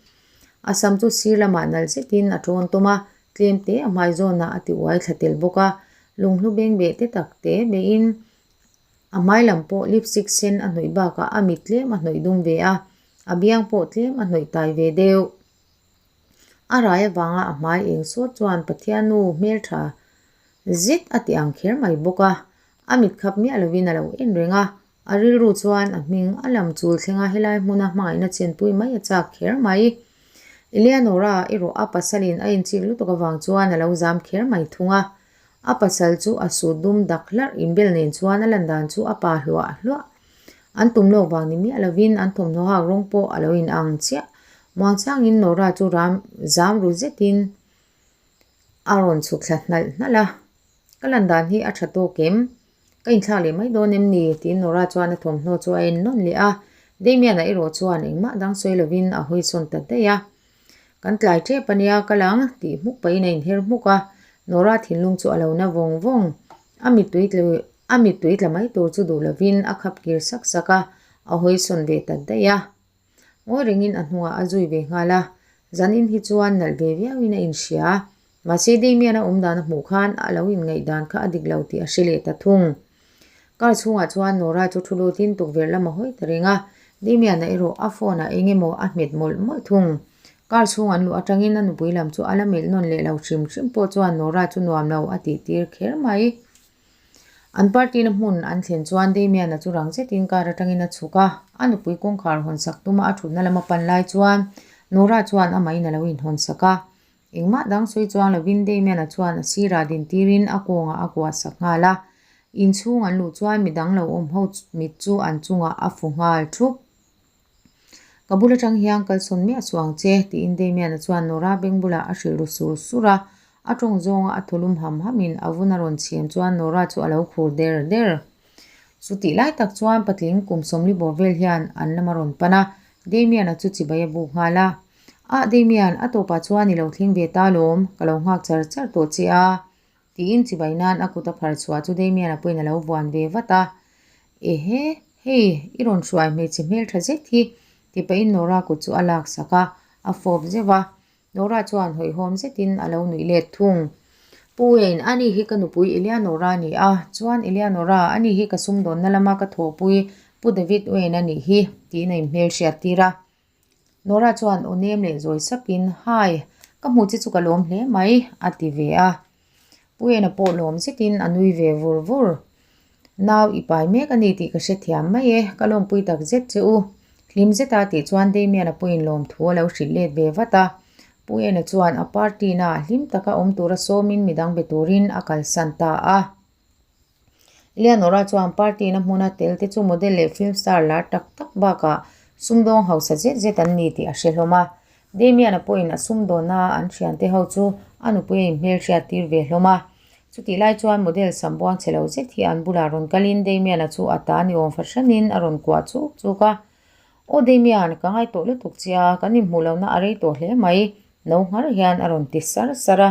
S1: A sam chu sir lamah nalh zetin a ṭawn tawm a, tlem te a hmai zawnah a ti uai thla tel bawk a, lunghlu beng beh te tak te beihin a hmai lam pawh lipstick sen a hnawih bakah a mit tlem a hnawih dum ve a, a biang pawh tlem a hnawih tai ve deuh. A rai avanga a hmai eng sawt chuan Pathiannu hmeltha zet a ti ang kher mai bawk a, a mit khap miah lovin a lo en reng a, a rilru chuan a hming a lam chul thleng a helai hmuna hmangaihna chenpui mai a chak kher mai. Eleanora erawh a pasalin a inchik lutuk avang chuan a lo zam kher mai thung a, a pasal chu a sut dum dak hlarh inbel nen chuan a lan dan chu a pa hluah hluah. An tum lawk vang ni miah lovin an thawmhnaw hak rawng pawh a lo in ang chiah. Muangchangin Nora chu ram zam ru zetin a rawn chhuk thla hnalh hnalh a. Ka lan dan hi a tha tawk em? Ka inthlak leh mai dawn em ni? tiin Nora chuan a thawmhnaw chu a en nawn leh a. Damian-a erawh chuan engmah dang sawi lovin a hawi sawn ta daih a. Kan tlai tep a nia ka lang tih hmuk pahin a inher hmuk a. Nora thinlung chu a lo na vawng vawng. A mittui a mittui tla mai tur chu duh lovin a khap kir sak sak a, a hawi sawn ve ta daih a. Ngawi rengin a hnungah a zui ve nghal a, zanin hi chuan nalh ve viauin a inhria. Mahse Damian-a awm dan a hmuh khan a lo inngaih dan kha a dik lo tih a hre leh ta thung. Car chhungah chuan Nora chu thu lutin tukverh lam a hawi ta reng a, Damian-a erawh a phone-ah eng emaw a hmet mawlh mawlh thung. Car chhung an luh atangin a nupui lam chu a la melh nawn leh lo hrim hrim pawh chuan Nora chu nuam lo a tih tir kher mai. An party na hmun an thlen chuan Damian-a chu rang zetin car atangin a chhuk a, a nupui kawngkhar hawn sak tuma a thutna lama pan lai chuan Nora chuan amahin a lo inhawn sak a. Engmah dang sawi chuang lovin Damian-a chuan a sirah din tirin a kawngah a kuah sak nghal a, inchhung an luh chuan midang lo awm ho mit chu an chungah a fu nghal thup. Ka bul atang hian kalsawn miah suh ang che, tiin Damian-a chuan Nora beng bulah a hrilh ru sur sur a. A tawng zawnga a thawlum ham hamin a vun a rawn chhem chuan Nora chu a lo khur der der. Chutih lai tak chuan patling kum sawmli bawr vel hian an lam a rawn pan a, Damian-a chu chibai a buk nghal a. Ah Damian, a tawpah chuan i lo thleng ve ta lawm, ka lo nghak char char tawh che a. Tiin chibai nan a kut a phar chhuah chu Damian-a pawhin a lo vuan ve vat a. Ehe, hei, i rawn hruai hmeichhe hmeltha zet hi, ti pahin Nora kut chu a lak sak a, a fawp zeuh a. Nora chuan hawihhawm zetin a lo nuih let thung. Pu Wayne, ani hi ka nupui Eleanora a ni a, chuan Eleanora, ani hi ka sumdawnna lama ka thawhpui Pu David Wayne a nih hi, tiin a inhmelhriat tir a. Nora chuan aw nem leh zawi sapin, Hi, ka hmuh che chu ka lawm hle mai, a ti ve a. Pu Ena pawh lawm zetin a nui ve vur vur. Nau i pai mek a ni tih ka hrethiam mai e, ka lawmpui tak zet che u. Hlim zeta tih chuan Damian-a pawhin lawmthu a lo hrilh let ve vat a. Pu Ena chuan a party naah hlim taka awm tura sawmin midang be turin a kalsan ta a. Eleanora chuan party na hmuna tel te chu model leh film star lar tak tak bakah sumdawng hausa zet zet an ni tih a hre hlawm a. Damian-a pawhin a sumdawnna an thiante ho chu a nupui a inhmelhriat tir ve hlawm a. Chutih lai chuan model sam buang chhe lo zet hi an bulah rawn kalin Damian-a chu a ta ni awm fahranin a rawn kuah chuk chuk a. Aw Damian, ka ngai tawh lutuk che a, kan inhmuh lohna a rei tawh hle mai, no nghar hian a rawn ti sar sar a.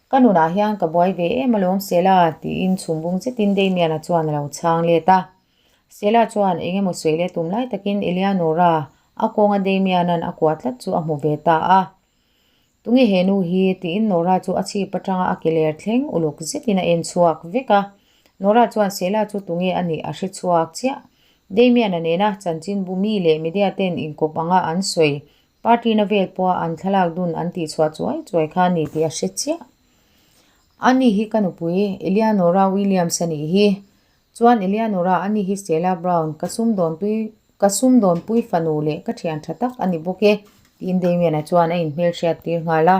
S1: Ka nunah hian ka buai ve em alawm Sela tiin chhum bung zetin Damian-a chuan a lo chhang let a. Sela chuan eng emaw sawi leh tum lai takin Eleanora a kawnga Damian-a'n a kuah tlat chu a hmu ve ta a. Tunge he nu hi? tiin Nora chu a chhip atanga a ke ler thleng uluk zetin a en chhuak vek a. Nora chuan Sela chu tunge a nih a hre chhuak chiah. Damian-a nena chanchinbu mi leh media ten inkawp anga an sawi Party na vel pawha an thlalak dun an tih chhuah chuai chuai kha a ni tih a hre chiah. Ani hi ka nupui Eleanora Williams a nih hi. Chuan Eleanora ani hi Stella Brown, ka sumdawnpui ka sumdawnpui fanu leh ka thian tha tak a ni bawk e, tiin Damian-a chuan a inhmelhriat tir nghal a.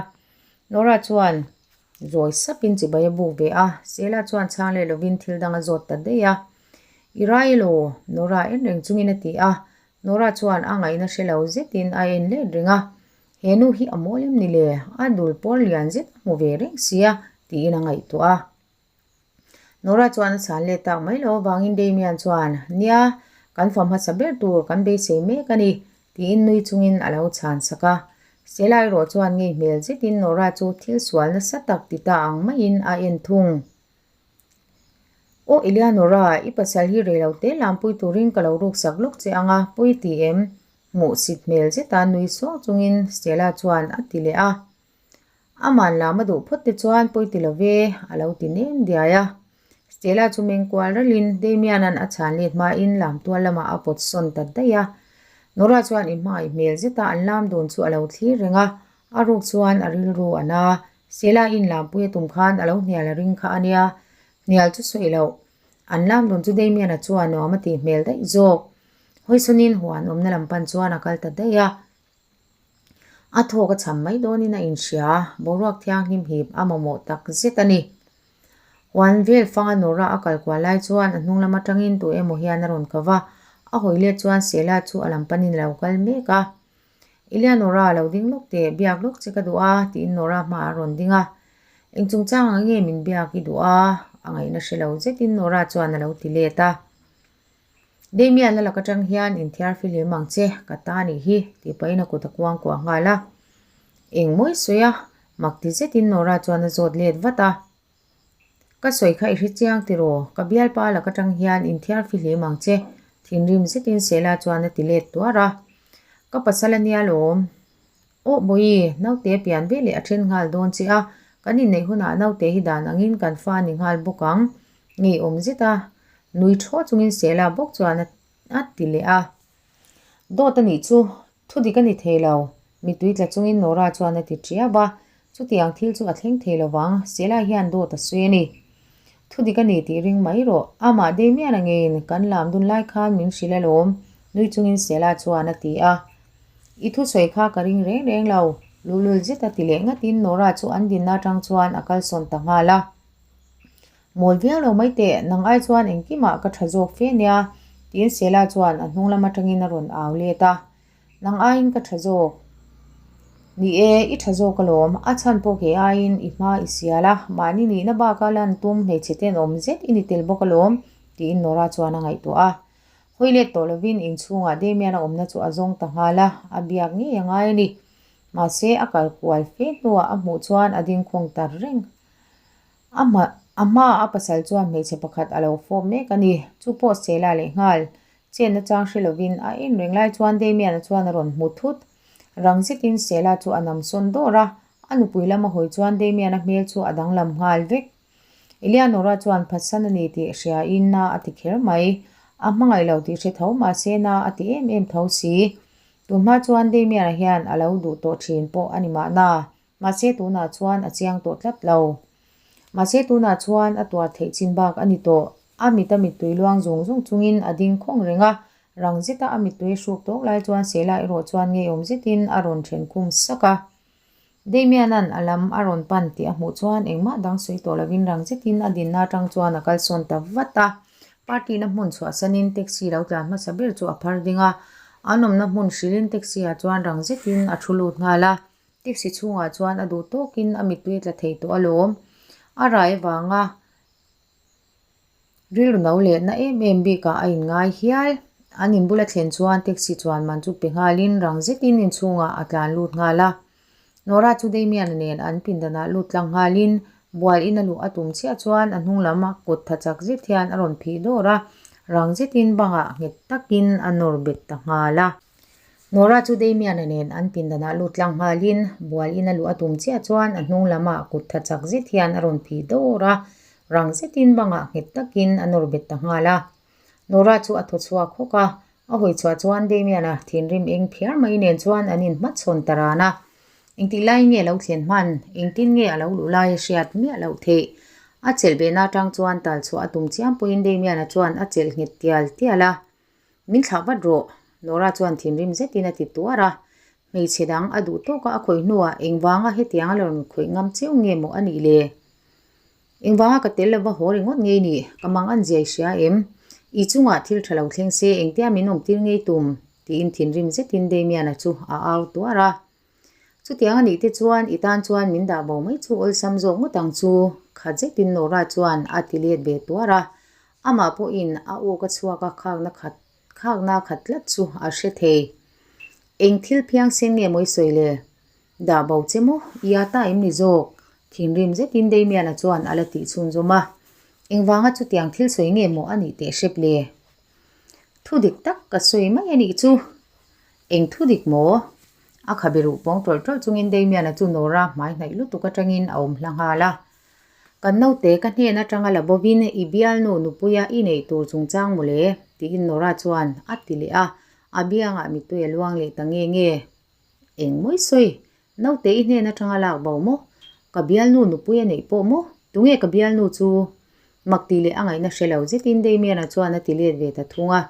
S1: Nora chuan zawi sapin chibai a buk ve a, Stella chuan chhang leh lovin thil dang a zawt ta daih a. I rai elaw? Nora en reng chungin a ti a, Nora chuan a ngaihna hre lo zetin a en let reng a. He nu hi a mawl em ni le? A dul pawr lian zet a hmu ve reng sia, tiin a ngaihtuah a. Nora chuan a chhan let tak mai lo avangin Damian chuan, Nia, kan fa hmasa ber tur kan beisei mek a ni, tiin nui chungin a lo chhan sak a. Stella erawh chuan ngei hmel zetin Nora chu thil sual nasa tak ti ta ang maiin a en thung. Aw Eleanora, i pasal hi rei lo te lampui turin ka lo ruksak lawk che ang a, pawi ti em? Hmuh sit hmel zeta nui suang chungin Stella chuan a ti leh a. Aman lam a duh phawt te chuan pawi ti lo ve, a lo ti nem diai a. Stella chu meng kual ralhin Damian-a'n a chhan let hmain lam tual lamah a pawt sawn ta daih a. Nora chuan i hmangaih hmel zeta an lam dun chu a lo thlir reng a, a ruk chuan a rilru a na. Stella in lampui a tum khan a lo hnial a ring kha a nia, hnial chu sawi loh. An lam dun chu Damian-a chuan nuam a tih hmel daih zawk. Hawisawnin huan awmna lam pan chuan a kal ta daih a. A thawk a cham mai dawnin a inhria a, boruak thianghlim hip a mamawh tak zet a ni. Huan vel fanga Nora a kal kual lai chuan a hnung lam atangin tu emaw hian a rawn kau va, a hawi let chuan Sela chu a lam panin a lo kal mek a. Elia Nora lo ding lawk teh, biak lawk che ka duh a, tiin Nora hmaah a rawn ding a. Eng chungchang ang nge min biak i duh a? A ngaihna hre lo zetin Nora chuan a lo ti let a. Damian a lak atang hian inthiar fihlim ang che, ka ta nih hi, tih pahin a kut a kuang kuah nghal a. Eng mawi sawi a, mak ti zetin Nora chuan a zawt let vat a. Ka sawi kha i hre chiang tiraw, ka bialpa a lak atang hian inthiar fihlim ang che, thinrim zetin Sela chuan a ti let tuar a. Ka pasal a nia lawm. Aw Bawihi, naute pian ve leh a then nghal dawn che a, kan inneih hunah naute hi dan angin kan fa a ni nghal bawk ang, ngeiawm zet a nui thaw chungin Sela bawk chuan a ti leh a. Dawt a nih chu, thu dik a ni thei lo, mittui tla chungin Nora chuan a ti tiau a, chutiang thil chu a thleng thei lo vang, Sela hian dawt a sawi a ni. Thu dik a ni tih ring mai rawh, amah Damian a ngeiin kan lam dun lai khan min hrilh alawm, nui chungin Sela chuan a ti a. I thusawi kha ka ring reng reng lo, luhlul zet a ti leh ngatin Nora chu an dinna atang chuan a kalsawn ta nghal a. Mawl viau lo mai teh, nang ai chuan engkimah ka tha zawk fe nia, tiin Sela chuan a hnung lam atangin a rawn au let a. Nang aiin ka tha zawk. Ni e, i tha zawk alawm, a chhan pawh kei aiin i hma i sial a, mahni nihna baka lan tum hmeichhe tenawm zet i ni tel bawk alawm, tiin Nora chuan a ngaihtuah a. Hawi let tawh lovin inchhungah Damian a awmna chu a zawng ta nghal a, a biak ngei a ngai a ni. Mahse, a kal kual fe hnuah a hmuh chuan a ding khawng ta reng. A hma a hmaah a pasal chuan hmeichhe pakhat a lo fawp mek a ni. Chu pawh Sela leh nghal. Chenna chang hre lovin a en reng lai chuan Damian-a chuan a rawn hmu thut. Rang zetin Sela chu a nam sawn dawr a, a nupui lama hawi chuan Damian-a hmel chu a danglam nghal vek. Eleanora chuan phatsan a ni tih hriain na a ti kher mai. A hmangaih lo tih hre tho mahse na a ti em em tho si. Tunhma chuan Damian-a hian a lo duh tawh thin pawh a ni mahna. Mahse tunah chuan a chiang tawh tlat lo. Mahse tunah chuan a tuar theih chin bak a ni tawh. A mit a mittui luang zung zung chungin a ding khawng reng a, rang zeta a mittui hruk tawk lai chuan Sela erawh chuan ngeiawm zetin a rawn then khum sak a. Damian-a'n a lam a rawn pan tih a hmuh chuan engmah dang sawi tawh lovin rang zetin a dinna atang chuan a kalsawn ta vat a. Party-na hmun chhuahsanin taxi lo tlan hmasa ber chu a phar ding a, an awmna hmun hrilhin taxi-ah chuan rang zetin a thu lut nghal a. Taxi chhungah chuan a duh tawkin a mittui a tla thei tawh alawm. A rai avanga Rilru no leh na em em bikah a inngai hial. An inbula thlen chuan taxi chuan man chu pe nghalin rang zetin inchhungah a tlan lut nghal a. Nora chu Damian-a nen an pindanah lut tlang nghalin bual in a luh a tum chiah chuan a hnung lam a kut tha chak zet hian a rawn phih dawr a, rang zetin bangah nghet takin a nawr bet ta nghal a. Nora chu Damian-a nen an pindanah lut tlang nghalin bual in a luh a tum chiah chuan a hnung lamah kut tha chak zet hian a rawn phih dawr a, rang zetin bangah nghet takin a nawr bet ta nghal a. Nora chu a thaw chhuak hawk a, a hawi chhuah chuan Damian-a thinrim eng phiar mai nen chuan an inhmachhawn ta ran a. Engtik lai nge a lo thlen hman? Engtin nge a lo luh lai a hriat miah loh theih? A chelh behna atang chuan tal chhuah a tum chiam pawhin Damian-a chuan a chelh nghet tial tial a. Min thlah vat rawh, Nora chuan thinrim zetin a ti tuar a. Hmeichhe dang a duh tawka a khawih hnuah engvanga hetiang a la rawn khawih ngam cheu nge maw a nih le? Engvanga ka tel lova haw ringawt ngei nih? Ka mang an ziai hria em? I chungah thil tha lo thleng se engtia min awmtir ngei tum? tiin thinrim zetin Damian-a chu a au tuar a. Chutiang a nih te chuan i tan chuan min dah bo mai chu awlsam zawk ngawt ang chu, khat zetin Nora chuan a ti let ve tuar a. Amah pawhin a aw ka chhuak a khakna khat khakna khat tlat chu a hre thei. Eng thil phiangsen nge maw i sawi le? Dah bo che maw? I a ta em ni zawk? Thinrim zetin Damian-a chuan a la tih chhunzawm a. Engvanga chutiang thil sawi nge maw a nih teh hrep le? Thu dik tak ka sawi mai a nih chu. Eng thu dik maw? A khabe ruh pawng tawlh tawlh chungin Damian-a chu Nora hmai hnaih lutuk atangin a awm hla nghal a. Kan naute ka hnen atanga la bovin i bialnu nupuia i neih tur chungchang maw le? tiin Nora chuan a ti leh a, a biangah mittui a luang leh ta nge nge. Eng mawi sawi? Naute i hnen atanga lak bo maw? Ka bialnu nupui a neih pawh maw? Tunge ka bialnu chu? Mak tih leh a ngaihna hre lo zetin Damian-a chuan a ti let ve ta thung a.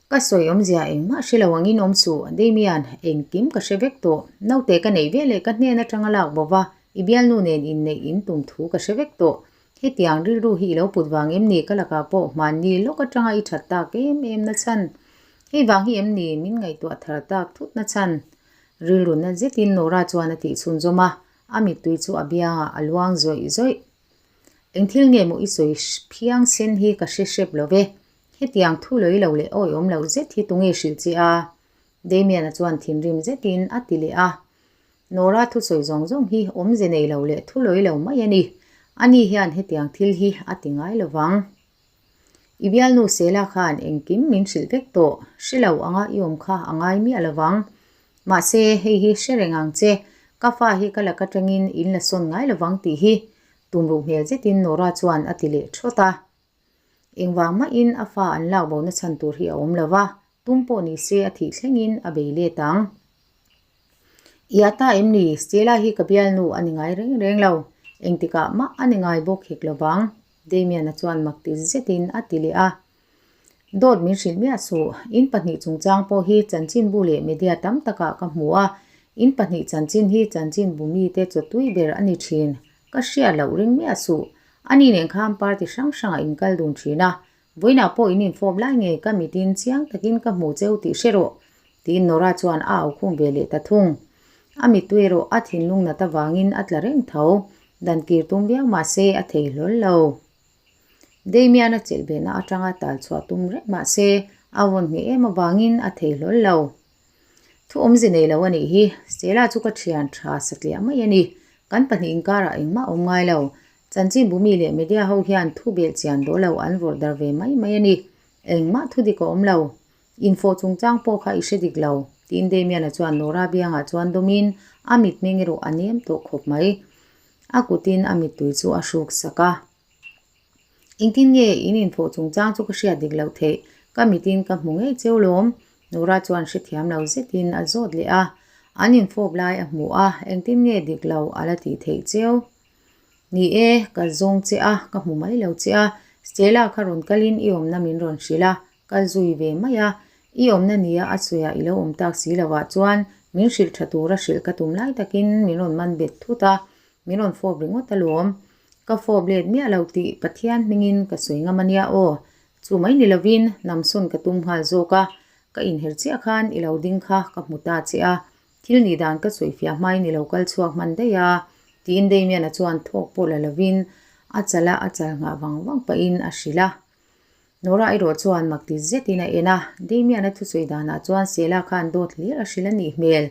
S1: Ka sawi awmzia engmah hre lo angin awm suh, Damian, engkim ka hre vek tawh. Naute ka neih veleh ka hnen atanga lak bo va, i bialnu nen inneih in tum thu ka hre vek tawh. Hetiang rilru hi i lo put vang em ni ka lakah pawh hmanni lawk atanga i that tak em em na chhan? Hei vang hi em ni min ngaihtuah thar tak thut na chhan? Rilru na zetin Nora chuan a tih chhunzawm a, a mittui chu a biangah a luang zawih zawih. Eng thil nge maw i sawi phiang sen hi ka hre hrep lo ve. Hetiang thu lawih lo leh awihawm loh zet hi tunge hrilh che a? Damian-a chuan thinrim zetin a ti leh a. Nora thusawi zawng zawng hi awmze nei lo leh thu lawih lo mai a ni. Ani hian hetiang thil hi a ti ngai lo vang. I bialnu Sela khan engkim min hrilh vek tawh, hre lo anga i awm kha a ngai miah lo vang. Mahse, hei hi hre reng ang che, ka fa hi ka lak atangin in la sawn ngai lo vang tih hi tumruh hmel zetin Nora chuan a ti leh thawt a. Engvang mahin a fa an lak bona chhan tur hi a awm lo va, tum pawh ni se a thih thlengin a bei let ang. I a ta em ni? Stella hi ka bialnu a ni ngai reng reng lo. Engtikah mah a ni ngai bawk hek lo vang, Damian-a chuan mak ti zetin a ti leh a. Dawt min hrilh miah suh, in pahnih chungchang pawh hi chanchinbu leh media tam takah ka hmu a, in pahnih chanchin hi chanchinbu mite chawtui ber a ni thin. Ka hriat loh ring miah suh. Ani nen khan party hrang hrangah in kal dun thin a, vawiinah pawh in infawp lai ngei ka mitin chiang takin ka hmu cheu tih hre rawh, tiin Nora chuan a au khum ve leh ta thung. A mittui erawh a thinlung nat avangin a tla reng tho, dan kir tum viau mah se a thei hlawl lo. Damian-a chelh behna atanga tal chhuah tum reng mah se a vawn ngheh em avangin a thei hlawl lo. Thu awmze nei lo a nih hi, Stella chu ka thian tha satliah mai a ni. Kan pahnih inkarah engmah awm ngai lo. Chanchinbu mi leh media ho hian thu belh chian daw lo an vawrh dar ve mai mai a ni. Engmah thu dik a awm lo. Infawh chungchang pawh kha i hre dik lo, tiin Damian-a chuan Nora biangah chuan dawmin a mitmeng erawh a nem tawh khawp mai. A kutin a mittui chu a hruk sak a. Engtin nge in infawh chungchang chu ka hriat dik loh theih? Ka mitin ka hmu ngei cheu lawm. Nora chuan hrethiam lo zetin a zawt leh a. An infawp lai a hmu a, engtin nge dik lo a la tih theih cheu? Ni e, ka zawng che a, ka hmu mai lo che a. Stella kha rawn kalin i awmna min rawn hrilh a, kal zui ve mai a. I awmna nia a sawiah i lo awm tak si lovah chuan min hrilh tha tura hrilh ka tum lai takin min rawn man bet thut a, min rawn fawp ringawt alawm. Ka fawp let miah lo tih Pathian hmingin ka sawi ngam a nia aw. Chu mai ni lovin namsawn ka tum nghal zawk a, ka inher chiah khan i lo ding kha ka hmu ta che a, thil nih dan ka sawi fiah hmain i lo kal chhuak hman daih a, tiin Damian-a chuan thawk pawh la lovin a chal a a chal nghah vang vang pahin a hrilh a. Nora erawh chuan mak ti zetin a en a, Damian-a thusawi danah chuan Sela khan dawt hlir a hrilh a nih hmel.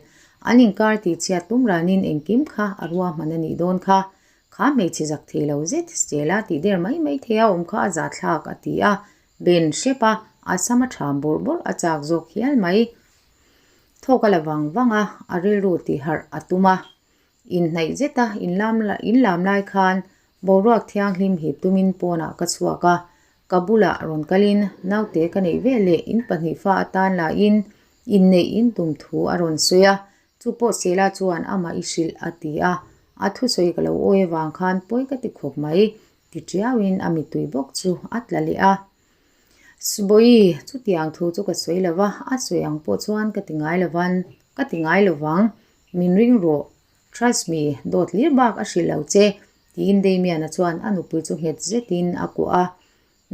S1: An inkar tihchhiat tum ranin engkim kha a ruahman a nih dawn kha. Kha hmeichhe zak thei lo zet Stella tih der mai mai thei a awm kha a zahthlak a ti a, Ben hrep a, a sam a ṭham bawrh bawrh a chak zawk hial mai. Thawk a la vang vang a, a rilru tihharh a tum a. Inhnaih zeta inlam inlam lai khan boruak thianghlim hip tumin pawnah ka chhuak a, ka bulah rawn kalin naute ka neih vel leh in pahnih fa atan lahin inneih in tum thu a rawn sawi a, Chu pawh Sela chuan amah i hrilh a ti a, a thusawi ka lo awi avang khan pawi ka ti khawp mai, ti tiauin a mittui bawk chu a tla leh a. Subawi, chutiang thu chu ka sawi lo va, a sawi ang pawh chuan ka ti ngai lo van, ka ti ngai lo vang, min ring rawh, trust me, dawt hlir bak a hrilh lo che, tiin Damian-a chuan a nupui chu nghet zetin a kuah a.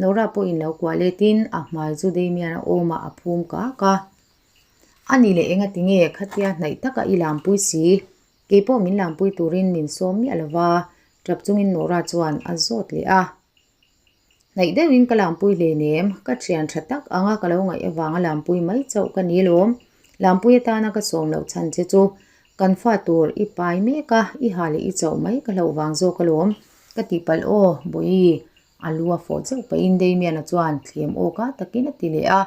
S1: Nora pawhin lo kuah letin a hmai chu Damian-a awmah a phum kak a. A ni leh enga tinge khatia hnaih taka i lampui si? Keipawh min lampui turin min sawm miah lo va, tap chungin Nora chuan a zawt leh a. Hnaih deuhin ka lampui hleinem, ka thian tha tak anga ka lo ngaih avanga lampui mai chauh ka ni lawm. Lampui atana ka sawm loh chhan che chu kan fa tur i pai mek a, i ha leh i chauh mai ka hlauh vang zawk alawm. Ka tihpalh aw, Bawihi, a lu a fawh chauh pahin Damian-a chuan thlem awka takin a ti leh a.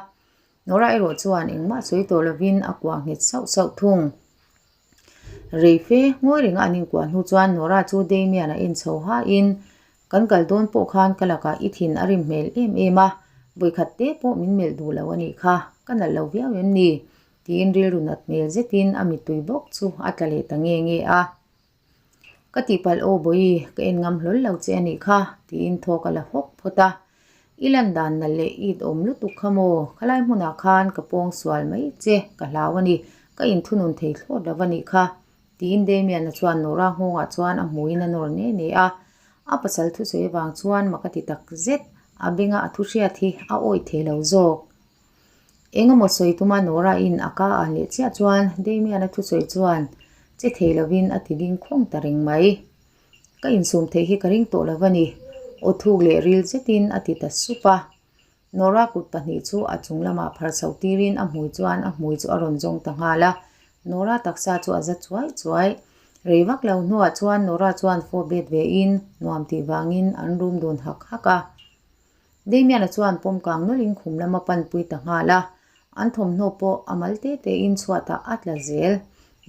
S1: Nora erawh chuan engmah sawi tawh lovin a kuah nghet sauh sauh thung. Rei fe ngawi renga an inkuah hnu chuan Nora chu Damian a en chho hain, Kan kal dawn pawh khan ka lakah i thin a rim hmel em em a, vawikhat te pawh min melh duh lo a nih kha, ka nalh lo viau em ni? tiin rilru nat hmel zetin a mittui bawk chu a tla leh ta nge nge a. Ka tihpalh aw Bawihi, ka en ngam hlawl lo che a nih kha, tiin thawk a la hawk phawt a. I lan dan nalh leh it awm lutuk kha maw, khalai hmunah khan ka pawng sual mai che, ka hlau a ni, ka inthunun thei thlawt lo a nih kha, tiin Damian-a chuan Nora nghawngah chuan a hmuin a nawr ne ne a. A pasal thusawi avang chuan mak a ti tak zet, a benga a thu hriat hi a awih thei lo zawk. Eng emaw sawi tuma Nora in a ka an leh chiah chuan Damian-a thusawi chuan che thei lovin a ti ding khawng ta reng mai. Ka insum theih hi ka ring tawh lo a ni, aw thuk leh ril zetin a ti ta sup a. Nora kut pahnih chu a chung lamah phar chhoh tirin a hmui chuan a hmui chu a rawn zawng ta nghal a. Nora taksa chu a za chuai chuai. Rei vak lo hnuah chuan Nora chuan fawp let vein nuam tih vangin an rum dun hak hak a. Damian-a chuan pawm kang nawlhin khum lama panpui ta nghal a, an thawmhnaw pawh a mal te tein chhuatah a tla zel.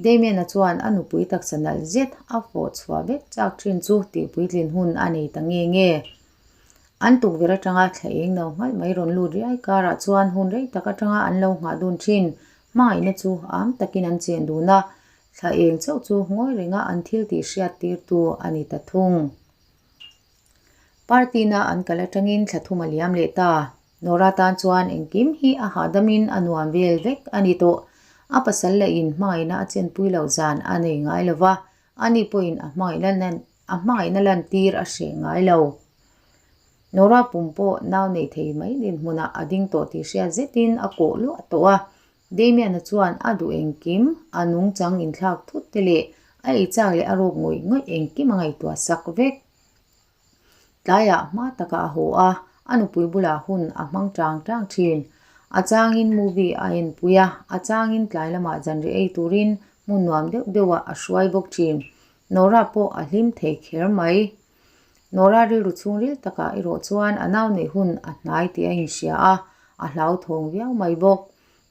S1: Damian-a chuan a nupui taksa nalh zet a fawh chhuah vek chak thin chu tihpuitlin hun a nei ta nge nge. An tukverh atanga thla eng no nghalh mai rawn lut riai karah chuan hun rei tak atanga an lo nghah dun thin. Hmangaihna chu am takin an chen dun a, thla eng chauh chu ngawi renga an thil tih hriat tirtu a ni ta thung. Party na an kal atangin thla thum a liam leh ta. Nora tan chuan engkim hi a hahdamin a nuam vel vek a ni tawh. A pasal leh in hmangaihna a chenpui loh zan a nei ngai lo va, ani pawhin a hmangaihna a hmangaihna lantir a hreh ngai lo. Nora pum pawh nau nei thei mai dinhmunah a ding tawh tih hriat zetin a kawh luah tawh a, Damian-a chuan a duh engkim, a nungchang inthlak thut te leh a eichak leh a rawk ngawih ngawih engkim a ngaihtuah sak vek. Tlaiah hma takah a haw a, a nupui bulah hun a hmang tang tang thin. A changin movie a enpui a, a changin tlai lamah zanri ei turin hmun nuam deuh deuhah a hruai bawk thin. Nora pawh a hlim thei kher mai. Nora rilru chhungril takah erawh chuan a nau neih hun a hnai tih a inhria a, a hlauthawng viau mai bawk.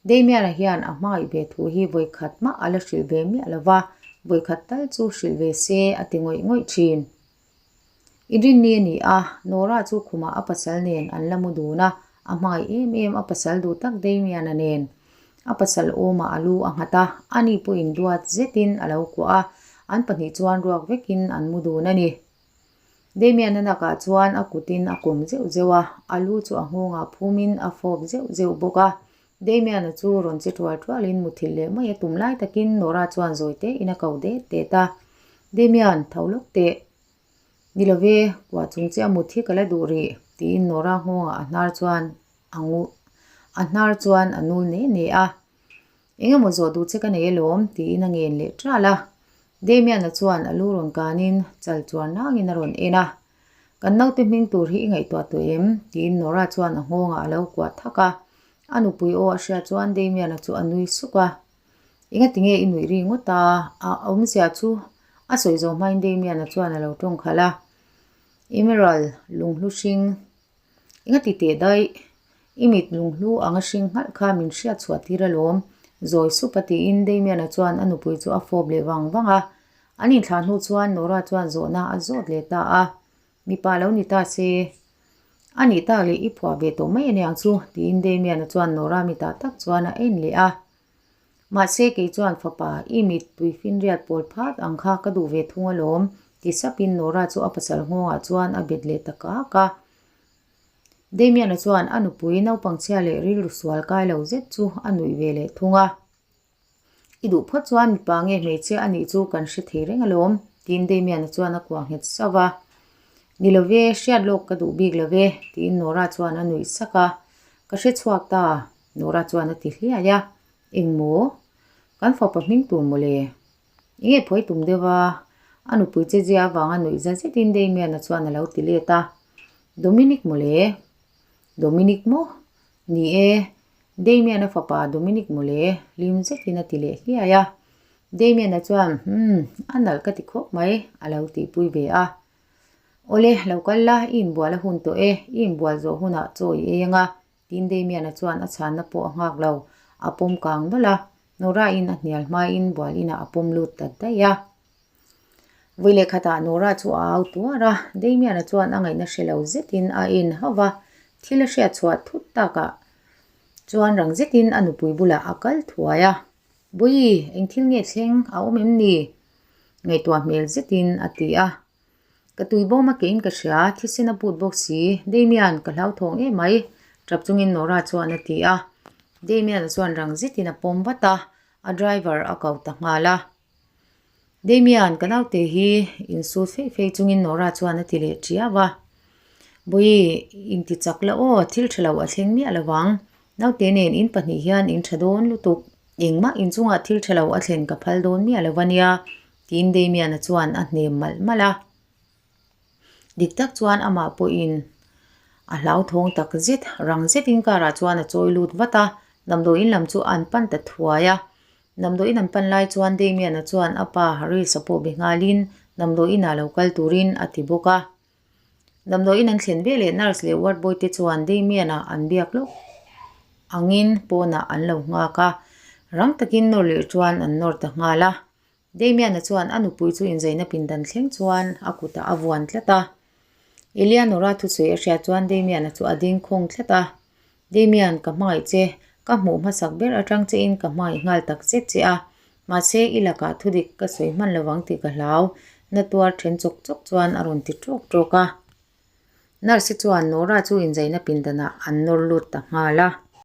S1: Damian-a hian a hmangaih ve thu hi vawikhat mah a la hrilh ve miah lo va, vawikhat tal chu hrilh ve se a ti ngawih ngawih thin. Inrinni a ni a, Nora chu khumah a pasal nen an la mu dun a, a hmangaih em em a pasal duh tak Damian-a nen. A pasal awmah a lu a nghat a, ani pawhin duat zetin a lo kuah a, an pahnih chuan ruak vekin an mu dun a ni. Damian-a nakah chuan a kutin a kawm zeuh zeuh a, a lu chu a nghawngah phumin a fawp zeuh zeuh bawk a. Damian-a chu rawn che tual tualin muthilh leh mai a tum lai takin Nora chuan zawi tein a ko det det a, Damian, tho lawk teh. Ni lo ve, kuah chung che a mut hi ka la duh rih, tiin Nora nghawngah a hnar chuan a ngu a hnar chuan a nul ne ne a. Eng emaw zawh duh che ka nei alawm, tiin a ngen leh ṭal a. Damian-a chuan a lu rawn kanin chal chuar nangin a rawn en a. Kan naute hming tur hi i ngaihtuah tawh em? tiin Nora chuan a nghawngah a lo kuah thak a. A nupui aw a hriat chuan Damian-a chu a nui suk a. Engati nge i nuih ri ngawt a? A awmzia chu a sawi zawh hmain Damian-a chuan a lo tawng khalh a. Emerald lunghlu hring Engati teh daih? I mit lunghlu anga hring nghalh kha min hriat chhuah tir alawm, zawi sup a tiin Damian-a chuan a nupui chu a fawp leh vang vang a. An inthlah hnu chuan Nora chuan zawhna a zawt leh ta a, Mipa lo ni ta se, a nih tak leh i phuah ve tawh mai aniang chu, tiin Damian-a chuan Nora mitah tak chuan a en leh a. Mahse kei chuan fapa, i mit tuifinriat pawl phat ang kha ka duh ve thung alawm, ti sapin Nora chu a pasal nghawngah chuan a bet leh ta kak a. Damian-a chuan a nupui naupangchhia leh rilru sual kai lo zet chu a nuih ve leh thung a. I duh phawt chuan mipa nge hmeichhia a nih chu kan hre thei reng alawm, tiin Damian-a chuan a kuah nghet sauh va. Ni lo ve, hriat lawk ka duh bik lo ve, tiin Nora chuan a nuih sak a. Ka hre chhuak ta, Nora chuan a ti hliai a. Eng maw? Kan fapa hming tur mawle. Enge phawi tum deuh a? A nupui che zia avanga nuih za zetin Damian-a chuan a lo ti let a. Dominic mawle? Dominic maw? Ni e, Damian-a fapa Dominic mawle hlim zetin a ti leh hliai a. Damian-a chuan, Umm, a nalh ka ti khawp mai, a lo tihpui ve a. Awle, lo kal la, i inbual a hun tawh e, i inbual zawh hunah chaw i ei anga, tiin Damian-a chuan a chhanna pawh a nghak lo, a pawm kang nawlh a. Nora-in a hnial hmain bual inah a pawm lut ta daih a. Vawi leh khatah Nora chu a au tuar a, Damian-a chuan a ngaihna hre lo zetin a en hauh va, thil a hriat chhuah thut takah chuan rang zetin a nupui bulah a kal thuai a. Bawi, eng thil nge thleng a awm em ni? Ngaihtuah hmel zetin a ti a. Ka tui bawm a kein ka hria, thisen a put bawk si, Damian, ka hlauthawng em mai, tap chungin Nora chuan a ti a. Damian-a chuan rang zetin a pawm vat a, a driver a ko ta nghal a. Damian, ka naute hi insut feih feih chungin Nora chuan a ti leh ṭiau a. Bawi, inti chak la aw, thil ṭha lo a thleng miah lo vang. Naute nen in pahnih hian in ṭha dawn lutuk. Engmah inchungah thil ṭha lo a thlen ka phal dawn miah lo a nia, tiin Damian-a chuan a hnem malh malh a. Dik tak chuan amah pawhin a hlauthawng tak zet, rang zetin car ah chuan a chawi lut vat a, damdawiin lam chu an pan ta thuai a. Damdawiin an pan lai chuan Damian-a chuan a pa Haris-a pawh be nghalin damdawiin ah lo kal turin a ti bawk a. Damdawiin an thlen veleh nurse leh ward boy te chuan Damian-a an biak lawk angin pawnah an lo nghak a, rang takin nawr leh chuan an nawr ta nghal a. Damian-a chuan a nupui chu inzaina pindan thleng chuan a kutah a vuan tlat a. Eleanor-a thusawi a hriat chuan Damian-a chu a ding khawng tlat a. Damian, ka hmangaih che. Ka hmuh hmasak ber atang chein ka hmangaih nghal tak zet che a. Mahse, i lakah thudik ka sawi hman lovang tih ka hlau. Na tuar then chawk chawk chuan a rawn ti tawk tawk a. Nurse-i chuan Nora chu inzaina pindanah an nawr lut ta nghal a.